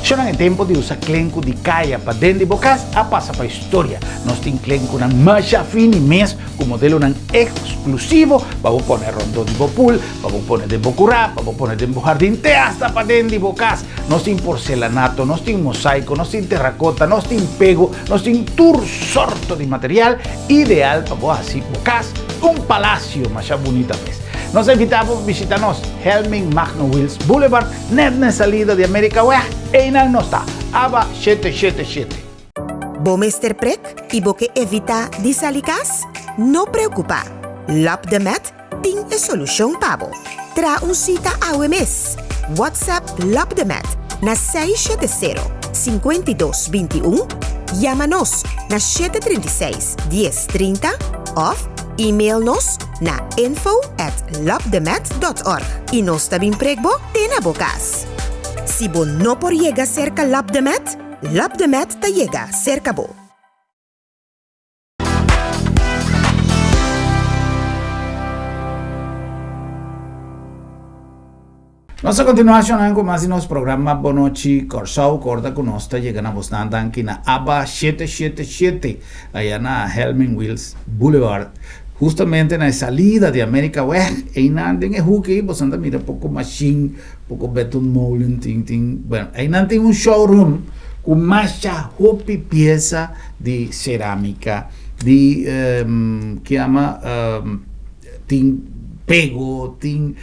Shonnan e tempu di usa klenku di kaya pa den di bo kas a pasa pa historia. Nos tin klenkunan masha fini mes ku modelonan eksklusivo pa bo pone rondó di bo pool, pa bo pone den bo kurá, pa bo pone den bo hardin te asta pa den di bo kas. Nos tin porcelanato, nos tin mosaico, nos tin terracota, nos tin pego, nos tin tur sorto di material ideal pa bo haci bo cas un palacio masha bunita mes. Nos ta invitá bo pa bishita nos Helmin Magno Wiels Boulevard, nèt na e salida di Amerikaweg. Einan nos ta, Aba 777. Bo mester prek i bo ke evitá di sali kas? No preokupá! Lap de Met tin e solushon pa bo. Traha un sita awe mes! WhatsApp Lap de Met na 670 52 21, yama nos na 736 10 30 òf email nos na info at lapdemet.org i nos ta bin prek bo te na bo kas. Si bo no por yega serka Lap de Met, Lap de Met ta yega serka bo. Nos a continua shonnan cu mas di nos programa Bonochi Corsou. Corda cu nos ta yega na bosnan danki na ABBA 777 aya na Helmin Wiels Boulevard. Justamente na e salida di Amerikaweg, einan den e hoek ei bosan ta mira poco machine, poco betonmolen tin tin, bueno einan tin un showroom cu masha hopi pieza di cerámica, di ke yama tin pego, tin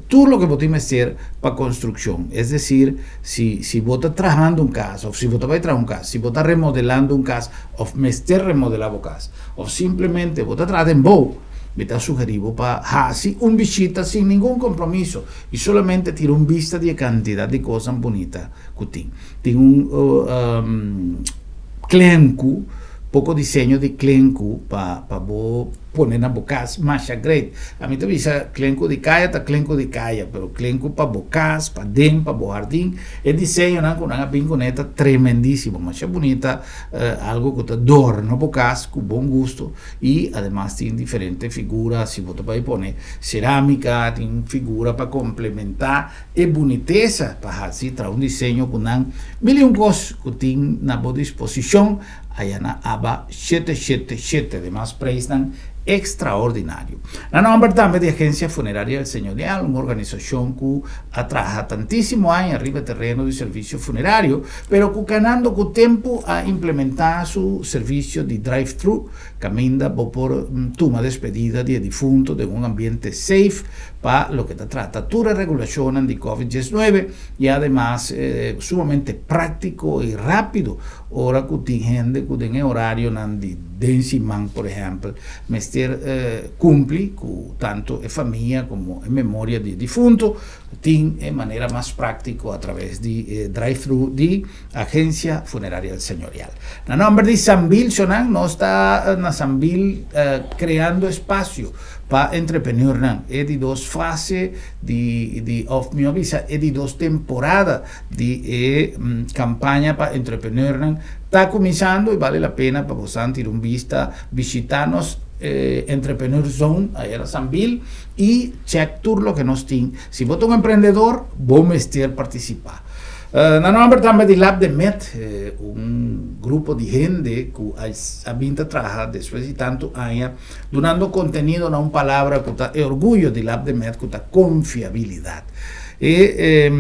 tur loke bo tin mester pa construccion. Es decir, si si bo ta trahando un cas of si bo ta bay traha un cas, si bo ta remodelando un cas of mester remodela bo cas of simplemente bo ta traha den bou, mi ta sugeri bo pa haci un bishita sin ningun compromiso y solamente tira un bista di e cantidad di cosnan bunita cu tin. Tin un klenku, poko diseño di klenku pa pa bo pone na bo kas masha great. Ami ta bisa klenku di kaya ta klenku di kaya, pero klenku pa bo kas, paden, pa bo hardin, e diseñonan ku nan a bin kuné ta tremendísimo, masha bunita, algo ku ta dorna bo kas ku bon gusto i ademas tin diferente figura si bo ta bai pone serámika, tin figura pa komplementá E bunitesa pa haci traha un diseño cu nan mil y un cos cu tin na bo disposicion aya na aba 777. Ademas prijsnan extraordinario. Na nomber tambe di Agencia Funeraria El Señorial, un organisacion cu a traha tantisimo aña riba e tereno di servicio funerario, pero cu canando cu tempo a implementa su servicio di drive-thru, Caminda bo por tuma despedida di e difunto den un ambiente safe pa loke ta trata tur e regulacionnan di Covid 19 y ademas sumamente practico y rapido ora cu tin hende cu den e horarionan di den siman por ehempel mester cumpli cu tanto e famia como e memoria di e difunto tin e manera mas practico a traves di e drive-thru di Agencia Funeraria El Señorial. Na nomber di Sambil Shonan nos ta na Sambil creando espacio pa entrepreneurnan. E di dos fase di di of mihor bisa e di dos temporada di e campaña pa entrepreneurnan ta cuminsando y bale la pena pa bosan tira un bista bishita nos Entrepreneur Zone aya na Sambil y check tur loke nos tin. Si bo ta un emprendedor bo mester participa. Na nomber tambe di Lab de Met, un grupo di hende ku a bin ta traha despues di tantu aña dunando kontenido na un palabra ku ta e orguyo di Lab de Met ku ta konfiabilidat. E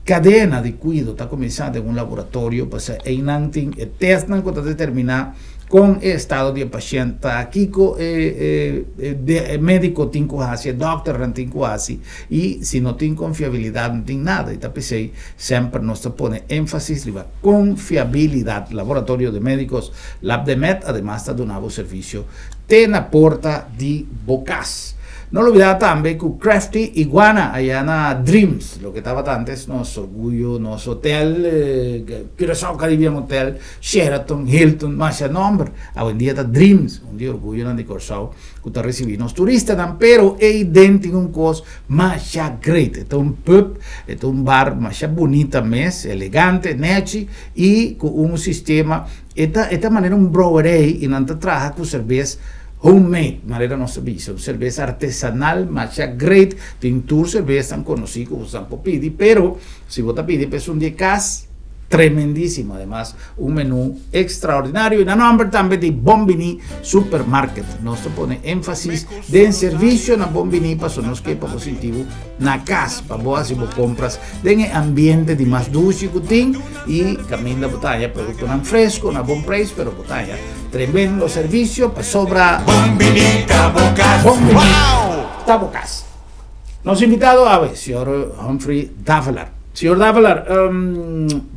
kadena di kuido ta kuminsá den un laboratorio pasobra einan tin e tèstnan ku ta determiná Kon e estado di e pashent ta, kiko e e mediko tin ku hasi, e dòkternan tin ku hasi i si no tin konfiabilidat no tin nada i ta p'esei semper nos ta pone énfasis riba konfiabilidat. Laboratorio de Médicos Labdemed ademas ta duna bo servisio te na porta di bo kas. No lubida tambe ku Crafty Iguana aya na Dreams, loke tabata antes nos orguyo, nos hotel, Curaçao Caribbean Hotel, Sheraton, Hilton, masha nomber. Awendia ta Dreams, un di orguyonan di Kòrsou ku ta risibí nos turistanan, pero eiden tin un kos masha great. E ta un pub, e ta un bar masha bunita mes, elegante, nechi i ku un sistema, e ta e ta manera un brouwerij i nan ta traha ku serbes homemade, manera nos ta bisa, un serbes artesanal masha great. Tin tur serbesnan konosí ku boso por pidi, pero si bo ta pidi pa esun di e kas, Tremendísimo, ademas un menú extraordinario y na nomber tambe di Bon Bini Supermarket. Nos ta pone énfasis den servicio na Bon Bini paso nos ke pa bo sinti bo na cas pa bo haci bo compras den e ambiente di mas dushi cu tin y caminda bo ta haya productonan fresco na bon prijs pero bo ta haya tremendo servicio pasobra Bon Bini ta bo cas. Bon Bini ta bo cas. Nos invitado awe, señor Humphrey Davelaar. Señor Davelaar,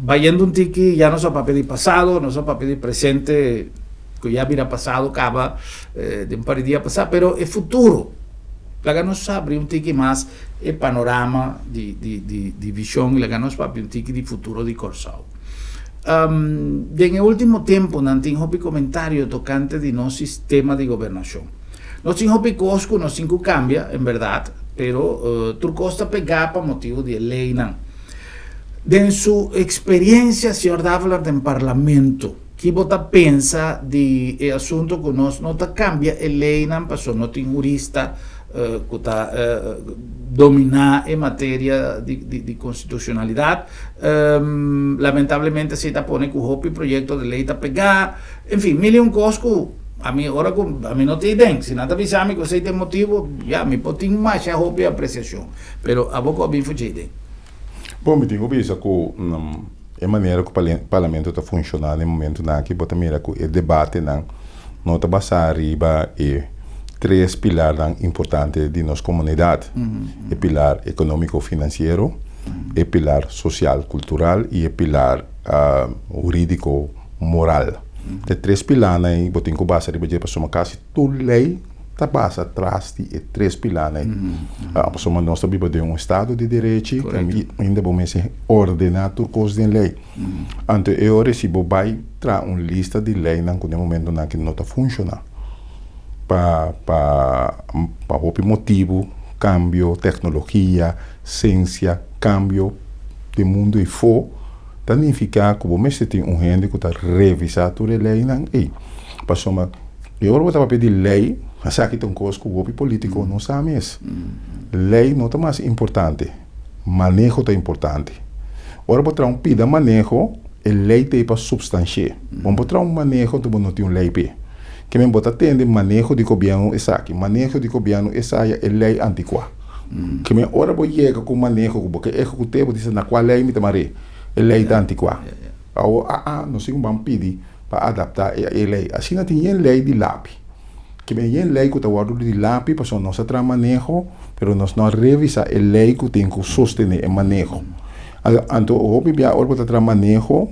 bayendo un tiki, ya nos a papia di pasado, nos a papia di presente, ku ya bira pasado kaba den un par di dia pasá, pero e futuro, laga nos habri un tiki mas e panorama di di di di vishon, laga nos papia un tiki di futuro di Kòrsou. Den e último tempunan tin hopi komentario tokante di nos sistema di gobernashon. Nos tin hopi kos ku nos tin ku kambia, en bèrdat, pero tur kos ta pegá pa motibu di e leinan. Den su eksperiensia, señor Davelaar, den parlamento, ki bo ta pensa di e asuntu ku nos no ta kambia e leinan pasobra no tin hurista ku ta dominá e materia di konstitushonalidat? Lamentablemente esei ta pone ku hopi proyekto di lei ta pegá. En fin, mil i un kos ku ami ora ku ami no tin den. Si nan ta bisa mi ku esei ta e motibu, ya, mi por tin masha hopi apresiashon. Pero abo ku a bin for djei den? Bon, mi tin ku bisa ku e manera ku parlamento ta funshoná na e momentunan aki, bo ta mira ku e debatenan no ta basá riba e tres pilarnan importante di nos komunidat, e pilar ekonómiko-finansiero, e pilar sosial-kultural i e pilar hurídiko. Moral. E tres pilanan ei bo tin ku basa riba dje pasobra kasi tur lei ta basa tras di e tres pilanan ei. Pasobra nos ta biba den un estado di derechi ainda bo mester ordená tur kos den lei. Anto e ora si bo bai traha un lista di leinan ku den momentonan aki no ta funshoná pa pa pa hopi motibu, kambio, teknologia, sensia, kambio den mundu ei fo. Ta nifiká ku bo mester tin un hende ku ta revisá tur e leinan ei. Pasobra e ora bo ta papia di lei, esaki ta un kos ku hopi polítiko no sa mes. Lei no ta mas importante, maneho ta importante. Ora bo traha un pida maneho, e lei ta ei pa supstansh'é. Bo no por traha un maneho anto bo no tin un lei p'e. Ke men bo ta tende maneho di gobièrnu esaki, maneho di gobièrnu esaya, e lei antikuá. Ke men ora bo yega ku maneho ku bo ke ehekut'é, bo ta bisa na kua lei mi ta mar'é? E lei ta antikuá. Awor aa nos tin ku ban pidi pa adaptá e lei. Asina tin yen lei di lapi. Ke men yen lei ku ta wòrdu di lapi pasobra nos a traha maneho, pero nos no a revisá e lei ku tin ku sostené e maneho. Anto hopi bia ora bo ta traha maneho,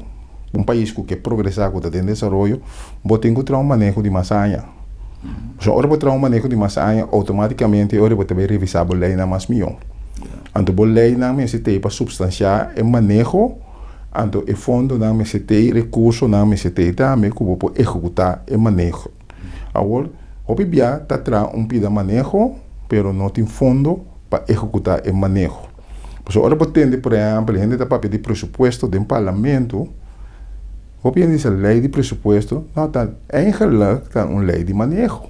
un pais ku ke progresá, ku ta den desaroyo, bo tin ku traha un maneho di mas aña. Pasobra ora bo traha un maneho di mas aña, outomátikamente ora bo ta bai revisá bo leinan mas mihó. Anto bo leinan mester t'ei pa supstansiá e maneho, anto e fondonan mester t'ei, rekursonan mester t'ei tambe ku bo por ehekutá e maneho. Awor, hopi bia ta traha un pida maneho, pero no tin fondo pa ehekutá e maneho. Pasobra ora bo tende, por ehèmpel, hende ta papia di presupuesto den parlamento, Hopi hende bisa ley di presupuesto, no ta eigenlijk ta un ley di maneho.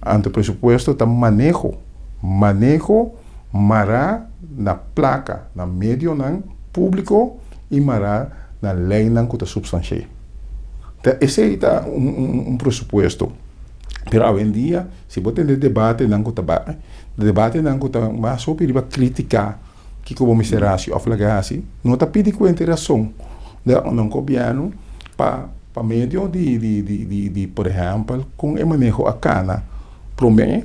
Anto presupuesto ta maneho, maneho mará na placa, na medionan publico y mará na leynan cu ta substansh'é. Ta esey ta un presupuesto. Pero awendia si bo tende debatenan cu ta bai, debatenan cu ta mas hopi riba critica. Kiko bo mester hasi òf laga hasi? No ta pidi kuenta i rason di nan gobièrnu pa pa medio di di di di di por ehèmpel kon e maneho a kana promé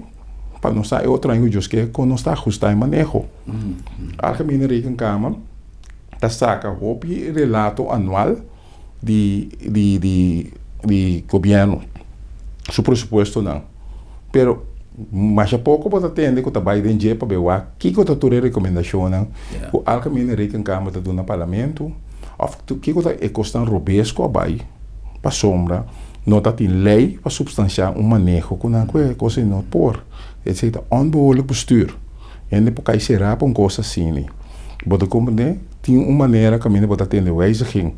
pa nos sa e otro aña ku Dios ke kon nos ta ahustá e maneho. Algemene Rekenkamer ta saka hopi relato anual di di di di gobièrnu su presupuestonan pero masha poko bo ta tende ku ta bai den dje pa bai wak kiko ta tur e rekomendashonnan ku Algemene Rekenkamer ta duna parlamento òf kiko ta e kosnan robes ku a bai pasobra no ta tin lei pa supstansiá un maneho ku nan ku e kos ei no por esei ta onbehoorlijk bestuur hende por kai será pa un kos asina. Bo ta komprendé? Tin un manera kaminda bo ta tende wijziging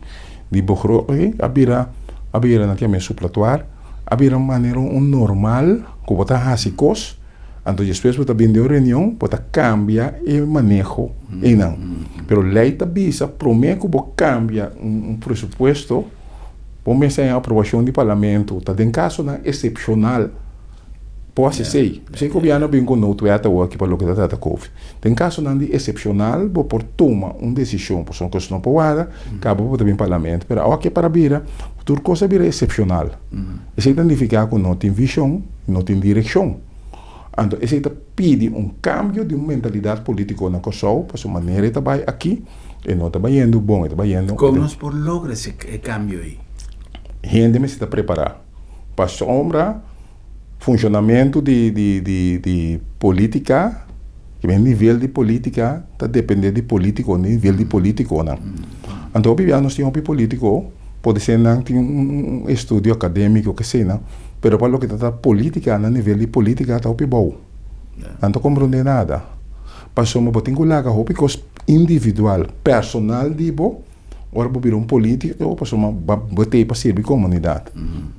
di begroting a bira a bira nan ta yama e suplatoir a bira un manera un normal ku bo ta hasi kos anto despues bo ta bin den un reunion bo ta kambia e maneho einan pero lei ta bisa promé ku bo kambia un presupuesto bo mester haña aprobashon di parlamento ta den kasonan esepshonal. Por hasi esei. P'esei gobièrnu a bin ku noodwet awor aki pa loke ta trata covid. Den kasonan di esepshonal bo por tuma un desishon, pasobra kos no por warda, kaba bo ta bin parlamento. Pero awor ke para bira, tur kos a bira esepshonal. Esei ta nifiká ku no tin vishon, no tin direkshon. Anto esei ta pidi un kambio di un mentalidat polítiko na Kòrsou, pasobra manera e ta bai aki, e no ta bayendo bon, e ta bayendo. Kon nos por logra ese e kambio ei? Hende mester ta prepará pasobra funshonamentu di di di di polítika, e nivel di polítika ta dependé di polítiko, nivel di polítikonan. Anto hopi bia nos tin hopi polítiko, podisé nan tin un estudio akadémiko keseinan, pero pa loke ta ta polítika na nivel di polítika ta hopi bou. Nan ta komprondé nada. Pasobra bo tin ku laga hopi kos individual, personal di bo, ora bo bira un polítiko, pasobra bo t'ei pa sirbi komunidat.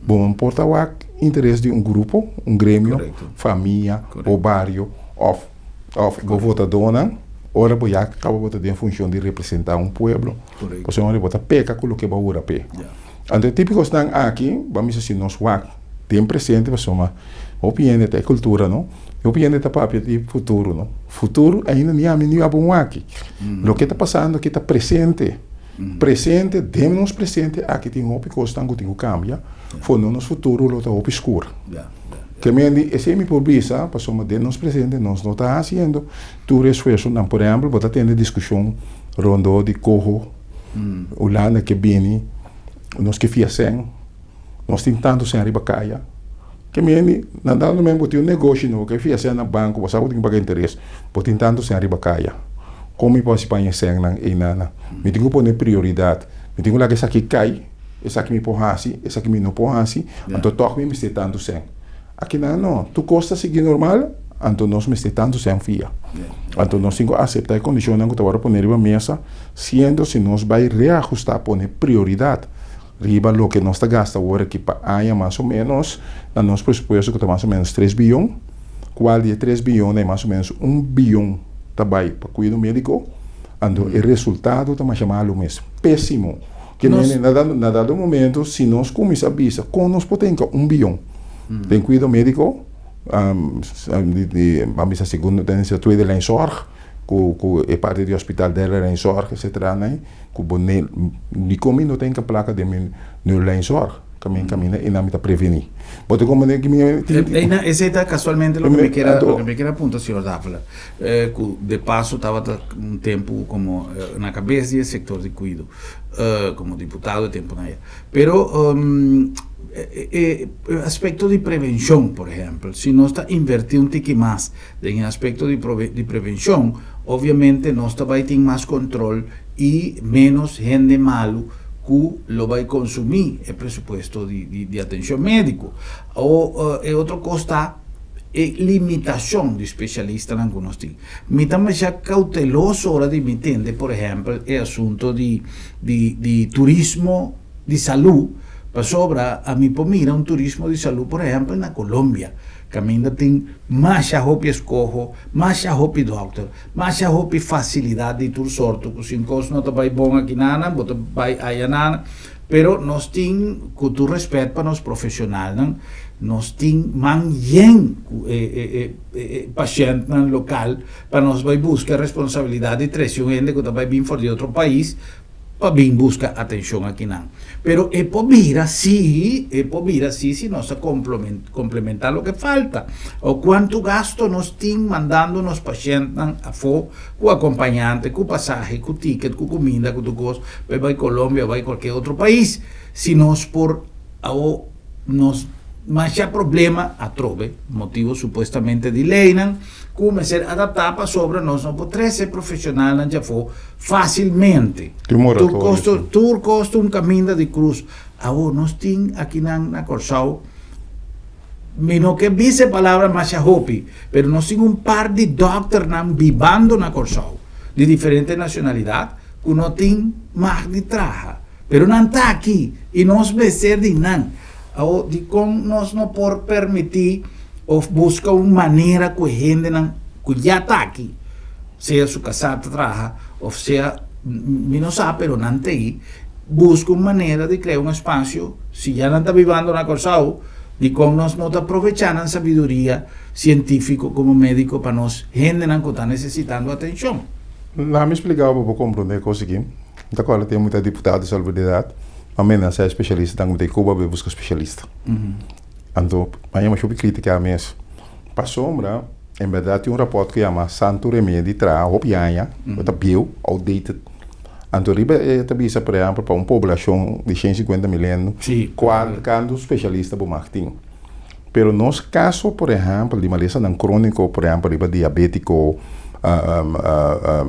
Bo no por ta wak interes di un grupo, un gremio, famia, bo bario òf òf bo votadónan, ora bo ya kaba bo ta den funshon di representá un pueblo. Pasobra bo ta peka ku loke bo a hura p'e. Anto e tipo kosnan aki, bo a mester si nos wak den presente pasobra hopi hende ta e kultura no, hopi hende ta papia di futuro no, futuro ainda ni ami ni abo wak. Loke ta pasando aki ta presente, presente den nos presente aki tin hopi kosnan ku tin ku kambia for no nos futuro lo ta hopi skur. Ke men di esei mi por bisa pasobra den nos presente nos no ta hasiendo tur esfuersonan. Por ehempel bo ta tende diskushon rondó di koho. Hulanda ke bini, nos ke fia sèn, nos tin tantu sèn riba kaya. Ke meni, na dado momento bo tin un negoshi nobo, ke fia sèn na banko, bo sa ku tin ku paga interes, bo tin tantu sèn riba kaya. Kon mi por hasi paña e sènnan einana? Mi tin ku pone prioridat, mi tin ku laga esaki kai, esaki mi por hasi, esaki mi no por hasi, anto tòg mi mester tantu sèn. Akinan no, tur kos ta sigui normal, anto nos mester tantu sèn fia. Anto nos tin ku aseptá e kondishonnan ku ta wòrdu pone riba mesa, siendo si nos bai reahustá, pone prioridat riba loke nos ta gasta awor aki pa aña mas o ménos na nos presupuesto ku ta mas o ménos tres biyon, kual di e tres biyonnan mas o ménos un biyon ta bai pa kuido médiko, anto e resultado ta masha malu mes, pésimo. Ke mene na dado na dado momento si nos kuminsá bisa kon nos por tenka un bion den kuido médiko di di ban bisa segundo tendensia tweede lijn zorg ku ku e parti di hospital derde lijn zorg etcetera nan ku bo ne dikon mi no tenka plaka den mi nul lijn zorg kaminda kaminda einan mi ta prevení bo ta komprende ki mi tin Esei ta kasualmente loke mi kier loke mi kier a punta señor Davelaar ku de paso tabata un tempu komo na kabes di e sektor di kuido. como diputado e temponan aya. Pero e aspecto di prevencion, por ehempel, si nos ta inverti un tiki mas den e aspecto di di prevencion, obviamente nos ta bay tin mas control y menos hende malu cu lo bay consumi e presupuesto di di atencion medico. O e otro cos ta e limitacion di specialistanan cu nos tin. Mi ta masha cauteloso ora di mi tende, por ehempel, e asunto di di di turismo di salú, pasobra ami por mira un turismo di salú, por ehempel, na Colombia, caminda tin masha hopi escoho, masha hopi dokter, masha hopi facilidad di tur sorto, cu si un cos no ta bay bon aki nanan, bo ta bay aya nanan. Pero nos tin, cu tur respet pa nos profesionalnan, nos tin man yen cu e e e e pashentnan lokal pa nos bai buska responsabilidat di trese un hende ku ta bai bin for di otro pais pa bin buska atenshon akinan. Pero e por bira si, e por bira si si nos ta komplementá loke falta. O kuantu gasto nos tin mandando nos pashentnan afó ku akompañante, ku pasahe, ku tiket, ku kuminda, ku tur kos pa e bai Colombia o bai kualke otro pais si nos por awo Nos masha problema atrobe, motibo supuestamente di leynan cu mester adapta pasobra nos no por trece profesionalnan djafo facilmente. Tin un Tur moratorio, cos sí. tur cos ta un caminda di cruz. Awor nos tin akinan na Corsou, mi no ke bisa e palabra masha hopi, pero nos tin un par di dokternan bibando na Corsou di diferente nacionalidad cu no tin mag di traha. Pero nan ta aki, i nos mester di nan. Awor, dikon nos no por permití òf buska un manera ku e hendenan ku ya ta aki, sea su kasá ta traha òf sea mi no sa, pero nan ta ei, buska un manera di krea un espasio, si ya nan ta bibando na Kòrsou, dikon nos no ta aprovechá nan sabiduria sientífiko komo médiko pa nos hendenan ku ta nesesitando atenshon? Laat mi splika bo pa bo komprondé e kos aki. Mi ta kòrda tempu mi ta diputado di Salubridad, mi a menasá e spesialistanan ku mi ta di Cuba bai buska spesialista. Anto, mi a yama hopi kritika mes. Pasobra en bèrdat tin un rapòrt ku yama Santu Remedi traha hopi aña, ku ta bieu, outdated. Anto riba e ta bisa, por ehèmpel, pa un poblashon di 150 mil hende, kual kantu spesialista bo mag tin. Pero nos kaso, por ehèmpel, di malesanan króniko, por ehèmpel riba diabétiko,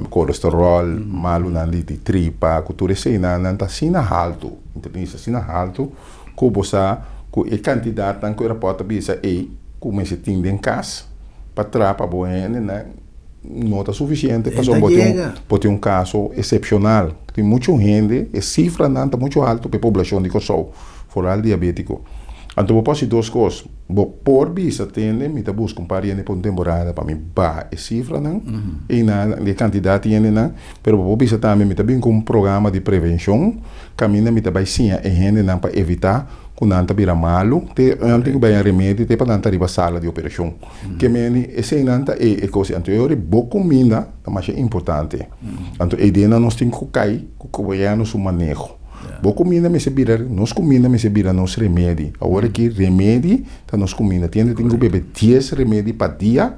kolesteròl, malunan di tripa, ku tur eseinan, nan ta asina haltu, mi ta bisa asina haltu, ku bo sa ku e kantidatnan ku e rapòrt ta bisa ei ku mester tin den kas pa traha pa bo hendenan no ta sufisiente pasobra bo tin bo tin un kaso esepshonal. Tin muchu hende, e sifranan ta muchu haltu pa e poblashon di Kòrsou, foral diabétiko. Anto bo por hasi dos kos, bo por bisa tende mi ta buska un par di hende pa un temporada pa mi baha e sifranan einan di e kantidat di hendenan, pero bo por bisa tambe mi ta bin ku un programa di prevenshon Kaminda mi ta bai siña e hendenan pa evitá ku nan ta bira malu, te nan tin ku bai remedi te pa nan ta riba sala di operashon. Ke meni eseinan ta e e kos. Anto e ora bo kuminda ta masha importante. Anto e ideanan nos tin ku kai ku gobièrnu su maneho. Bo kuminda mester bira, nos kuminda mester bira nos remedi. Awor aki remedi ta nos kuminda. Tin hende tin ku bebe dies remedi pa dia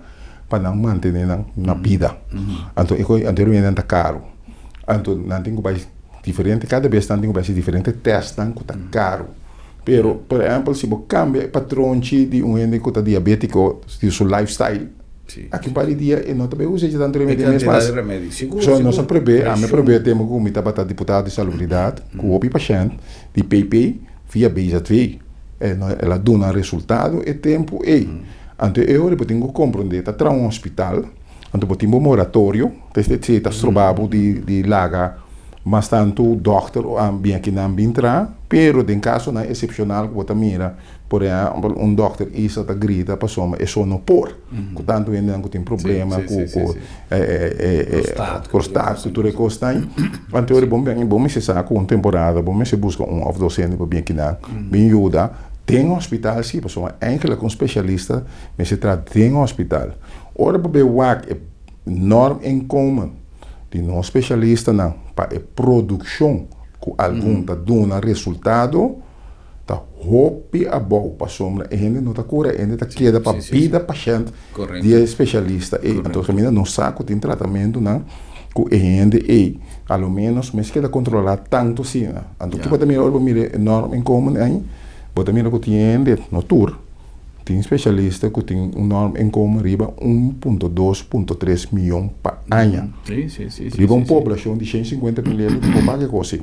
pa nan mantené nan na bida. Anto e kos, anto e remedinan ta karu. Anto nan tin ku bai. Diferente, kada bes nan tin ku bai hasi diferente tèstnan ku ta karu. Pero, por ehèmpel, si bo kambia e patronchi di un hende ku ta diabétiko, di su lifestyle, aki un par di dia e no ta bai usa e tantu remedi mes mas. So, nos a prob'é, ami a prob'é e tempu ku mi tabata diputado di salubridat, ku hopi pashènt di PP via BZV. El a duna resultado e tempu ei. Anto e ora bo tin ku komprondé, ta traha un hospital. Anto bo tin bo moratorio, ta ta stroba bo di di laga mas tantu dòkter o bin akinan bin traha, pero den kasonan esepshonal ku bo ta mira, por ehèmpel un dòkter isa ta grita pasobra e so no por, ku tantu hendenan ku tin problema ku ku prostat ku tur e kosnan, anto ora bo bo mester sa ku un temporada bo mester buska un òf dos hende pa bin akinan bin yuda den hospital si, pasobra èinkelijk un spesialista mester traha den hospital. Ora bo bay wak e norm inkomen di nos specialistanan pa e produccion cu algun ta duna resultado ta hopi abou pasobra e hende no ta cura e hende ta keda pa bida pashent di e specialista ey. Anto caminda nos sa cu tin tratamentonan cu e hende ey a lo menos mes keda controla tanto asina. Anto kico bo ta mira ora bo mira e norm inkomen ey bo ta mira cu tin hende, no tur. Tin specialista cu tin un norm inkomen riba 1.2.3 miyon pa aña. Riba un poblacion di 150 mil hende cu por paga e cos ei.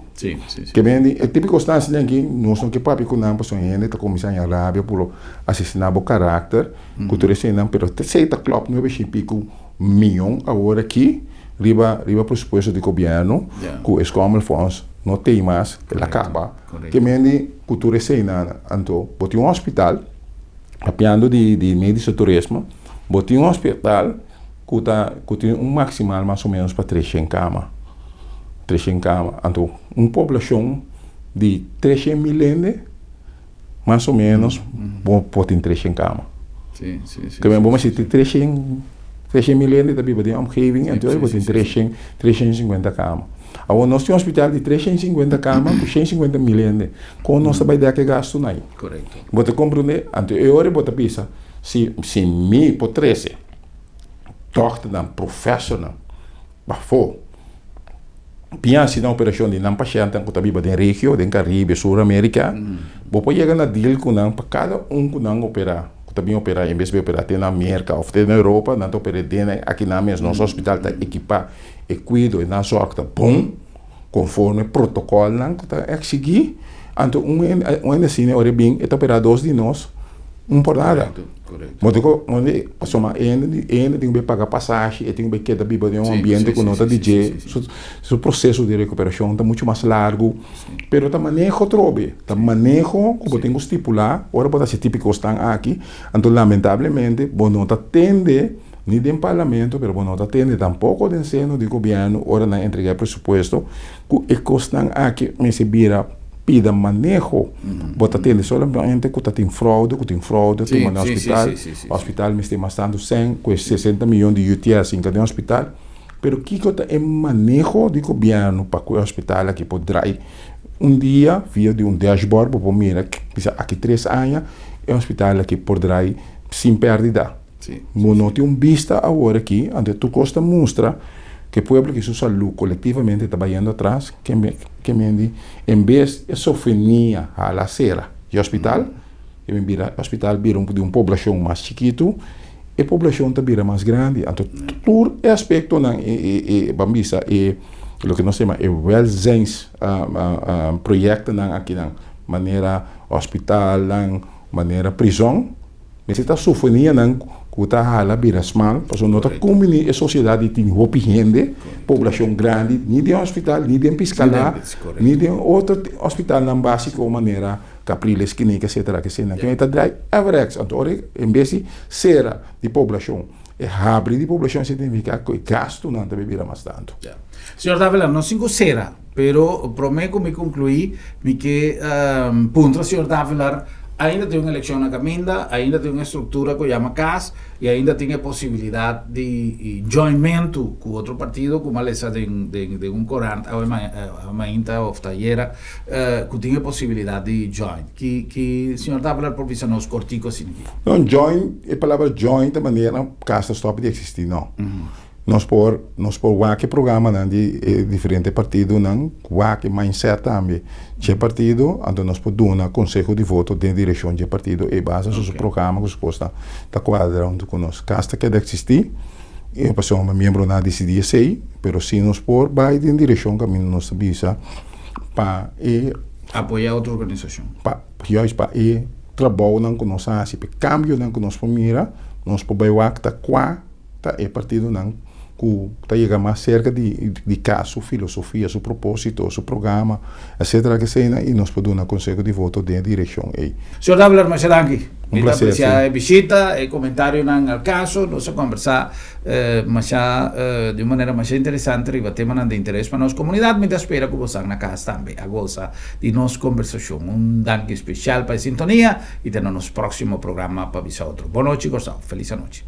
Ke men di e tipico stancianan aki nos no ke papia cu nan pasobra hende ta cuminsa haña rabia puro asesina bo karakter cu tur eseinan pero esei ta klop nuebe shin pico miyon awor aki riba riba presupuesto di gobierno cu e schommelfonds no tei mas el a caba. Ke men di ku tur eseinan anto bo tin un hospital, papiando di di mediso turismo, bo tin un hospital ku ta ku tin un maksimal mas o menos pa treshen kama, treshen kama. Anto un poblashon di treshen mil hende mas o menos bo por tin treshen kama. Ke men bo mester tin treshen treshen mil hende ta biba den e omgeving anto bo tin treshen treshen sinkuenta kama. Awor nos tin un hospital di 350 kama ku 150 mil hende. Kon nos ta bai dek e gastunan ei? Bo ta komprendé? Anto e ora bo ta bisa, si si mi por trese dòkternan, profèsornan pafó bin hasi nan operashon di nan pashentenan ku ta biba den regio, den Karibe, Sur Amerika, bo por yega na deal ku nan pa kada un ku nan operá, ku ta bin operá, en bes di operá te na Merka òf te na Europa, nan ta oper'é den aki nan mes. Nos hospital ta ekipá. E kuido i nan sòrg ta bon konforme protokòlnan ku ta eksigí. Anto un hende un hende asina ora e bin e ta operá dos di nos un por nada. Bo tin ku pasobra e hende e hende tin ku bai paga pasashi e tin ku bai keda biba den un ambiente ku no ta di dje su proseso di rekuperashon ta muchu mas largu pero ta maneho atrobe ta maneho ku bo tin ku stipulá ora bo ta hasi tipo kosnan aki anto lamentablemente bo no ta tende. Ni den parlamento, pero bo no ta tende tampoco den seno di gobierno ora nan entrega e presupuesto cu e cosnan aki mester bira pida maneho. Bo ta tende solamente cu ta tin fraude, cu tin fraude, tuma na hospital, hospital mester mas tanto cen cu e 60 miyon di UTS hinca den hospital. Pero kico ta e maneho di gobierno pa cu e hospital aki por draai un dia via di un dashboard bo por mira bisa aki tres aña e hospital aki por draai sin perdida. Bo no tin un bista awor aki, anto tur kos ta mustra ku e pueblo ki su salú kolektivamente ta bayendo atras, ke ke men di en bes e sofrenia hala sera di hospital, e bin bira hospital bira di un poblashon mas chikitu, e poblashon ta bira mas grandi. Anto tur e aspektonan e e e ban bisa e loke nos ta yama e welzijns proyektonan akinan manera hospitalnan, manera prizòn, Mester ta sofonianan ku ta hala bira smal, pasobra no ta kumbiní e sosiedat di tin hopi hende, poblashon grandi, ni den hospital, ni den Piscalá, ni den otro hospitalnan básiko manera Capriles, Kineka, etcetera, kesina. Ke ta drai averechts. Anto ora en bes di sera di poblashon, e habri di poblashon signifiká ku e gastunan ta bira mas tantu. Señor Davila, no sin ku sera, pero promé ku mi konkluí, mi ke puntra señor Davila, ainda tin un elekshon na kaminda, ainda tin un estruktura ku yama kas i ainda tin e posibilidat di joinmentu ku otro partido ku mi a lesa den den un korant awe mainta òf ta ayera ku tin e posibilidat di join. Ki ki señor Davila por bisa nos kortiko asina aki? No, join, e palabra join ta manera kas ta stòp di eksistí, no. Nos por nos por wak e programanan di e diferente partidonan, wak e mindset tambe dje partido, anto nos por duna konseho di voto den direkshon dje partido ei basa su su programa ku su kosnan ta kuadra huntu ku nos. Kas ta keda eksistí i pasobra miembronan a disidí esei, pero si nos por bai den direkshon kaminda nos ta bisa pa e. Apoyá otro organisashon. Pa juist pa e trabounan ku nos a hasi, pa e kambionan ku nos por mira, nos por bai wak ta kua. Ta e partidonan ku ta yega mas serka di di kas, su filosofia, su propósito, su programa, etcétera keseinan i nos por duna konseho di voto den e direkshon ei. Señor Davelaar, masha danki. Un Mi ta plaser, apresiá sí. e bishita, e komentarionan al kaso. Nos a kòmbersá masha di un manera masha interesante riba temanan di interes pa nos komunidat. Mi ta spera ku bosan na kas tambe a gosa di nos kombersashon. Un danki spesial pa e sintonia i te na nos próksimo programa pa bisa otro. Bon nochi, Kòrsou. Felis anochi.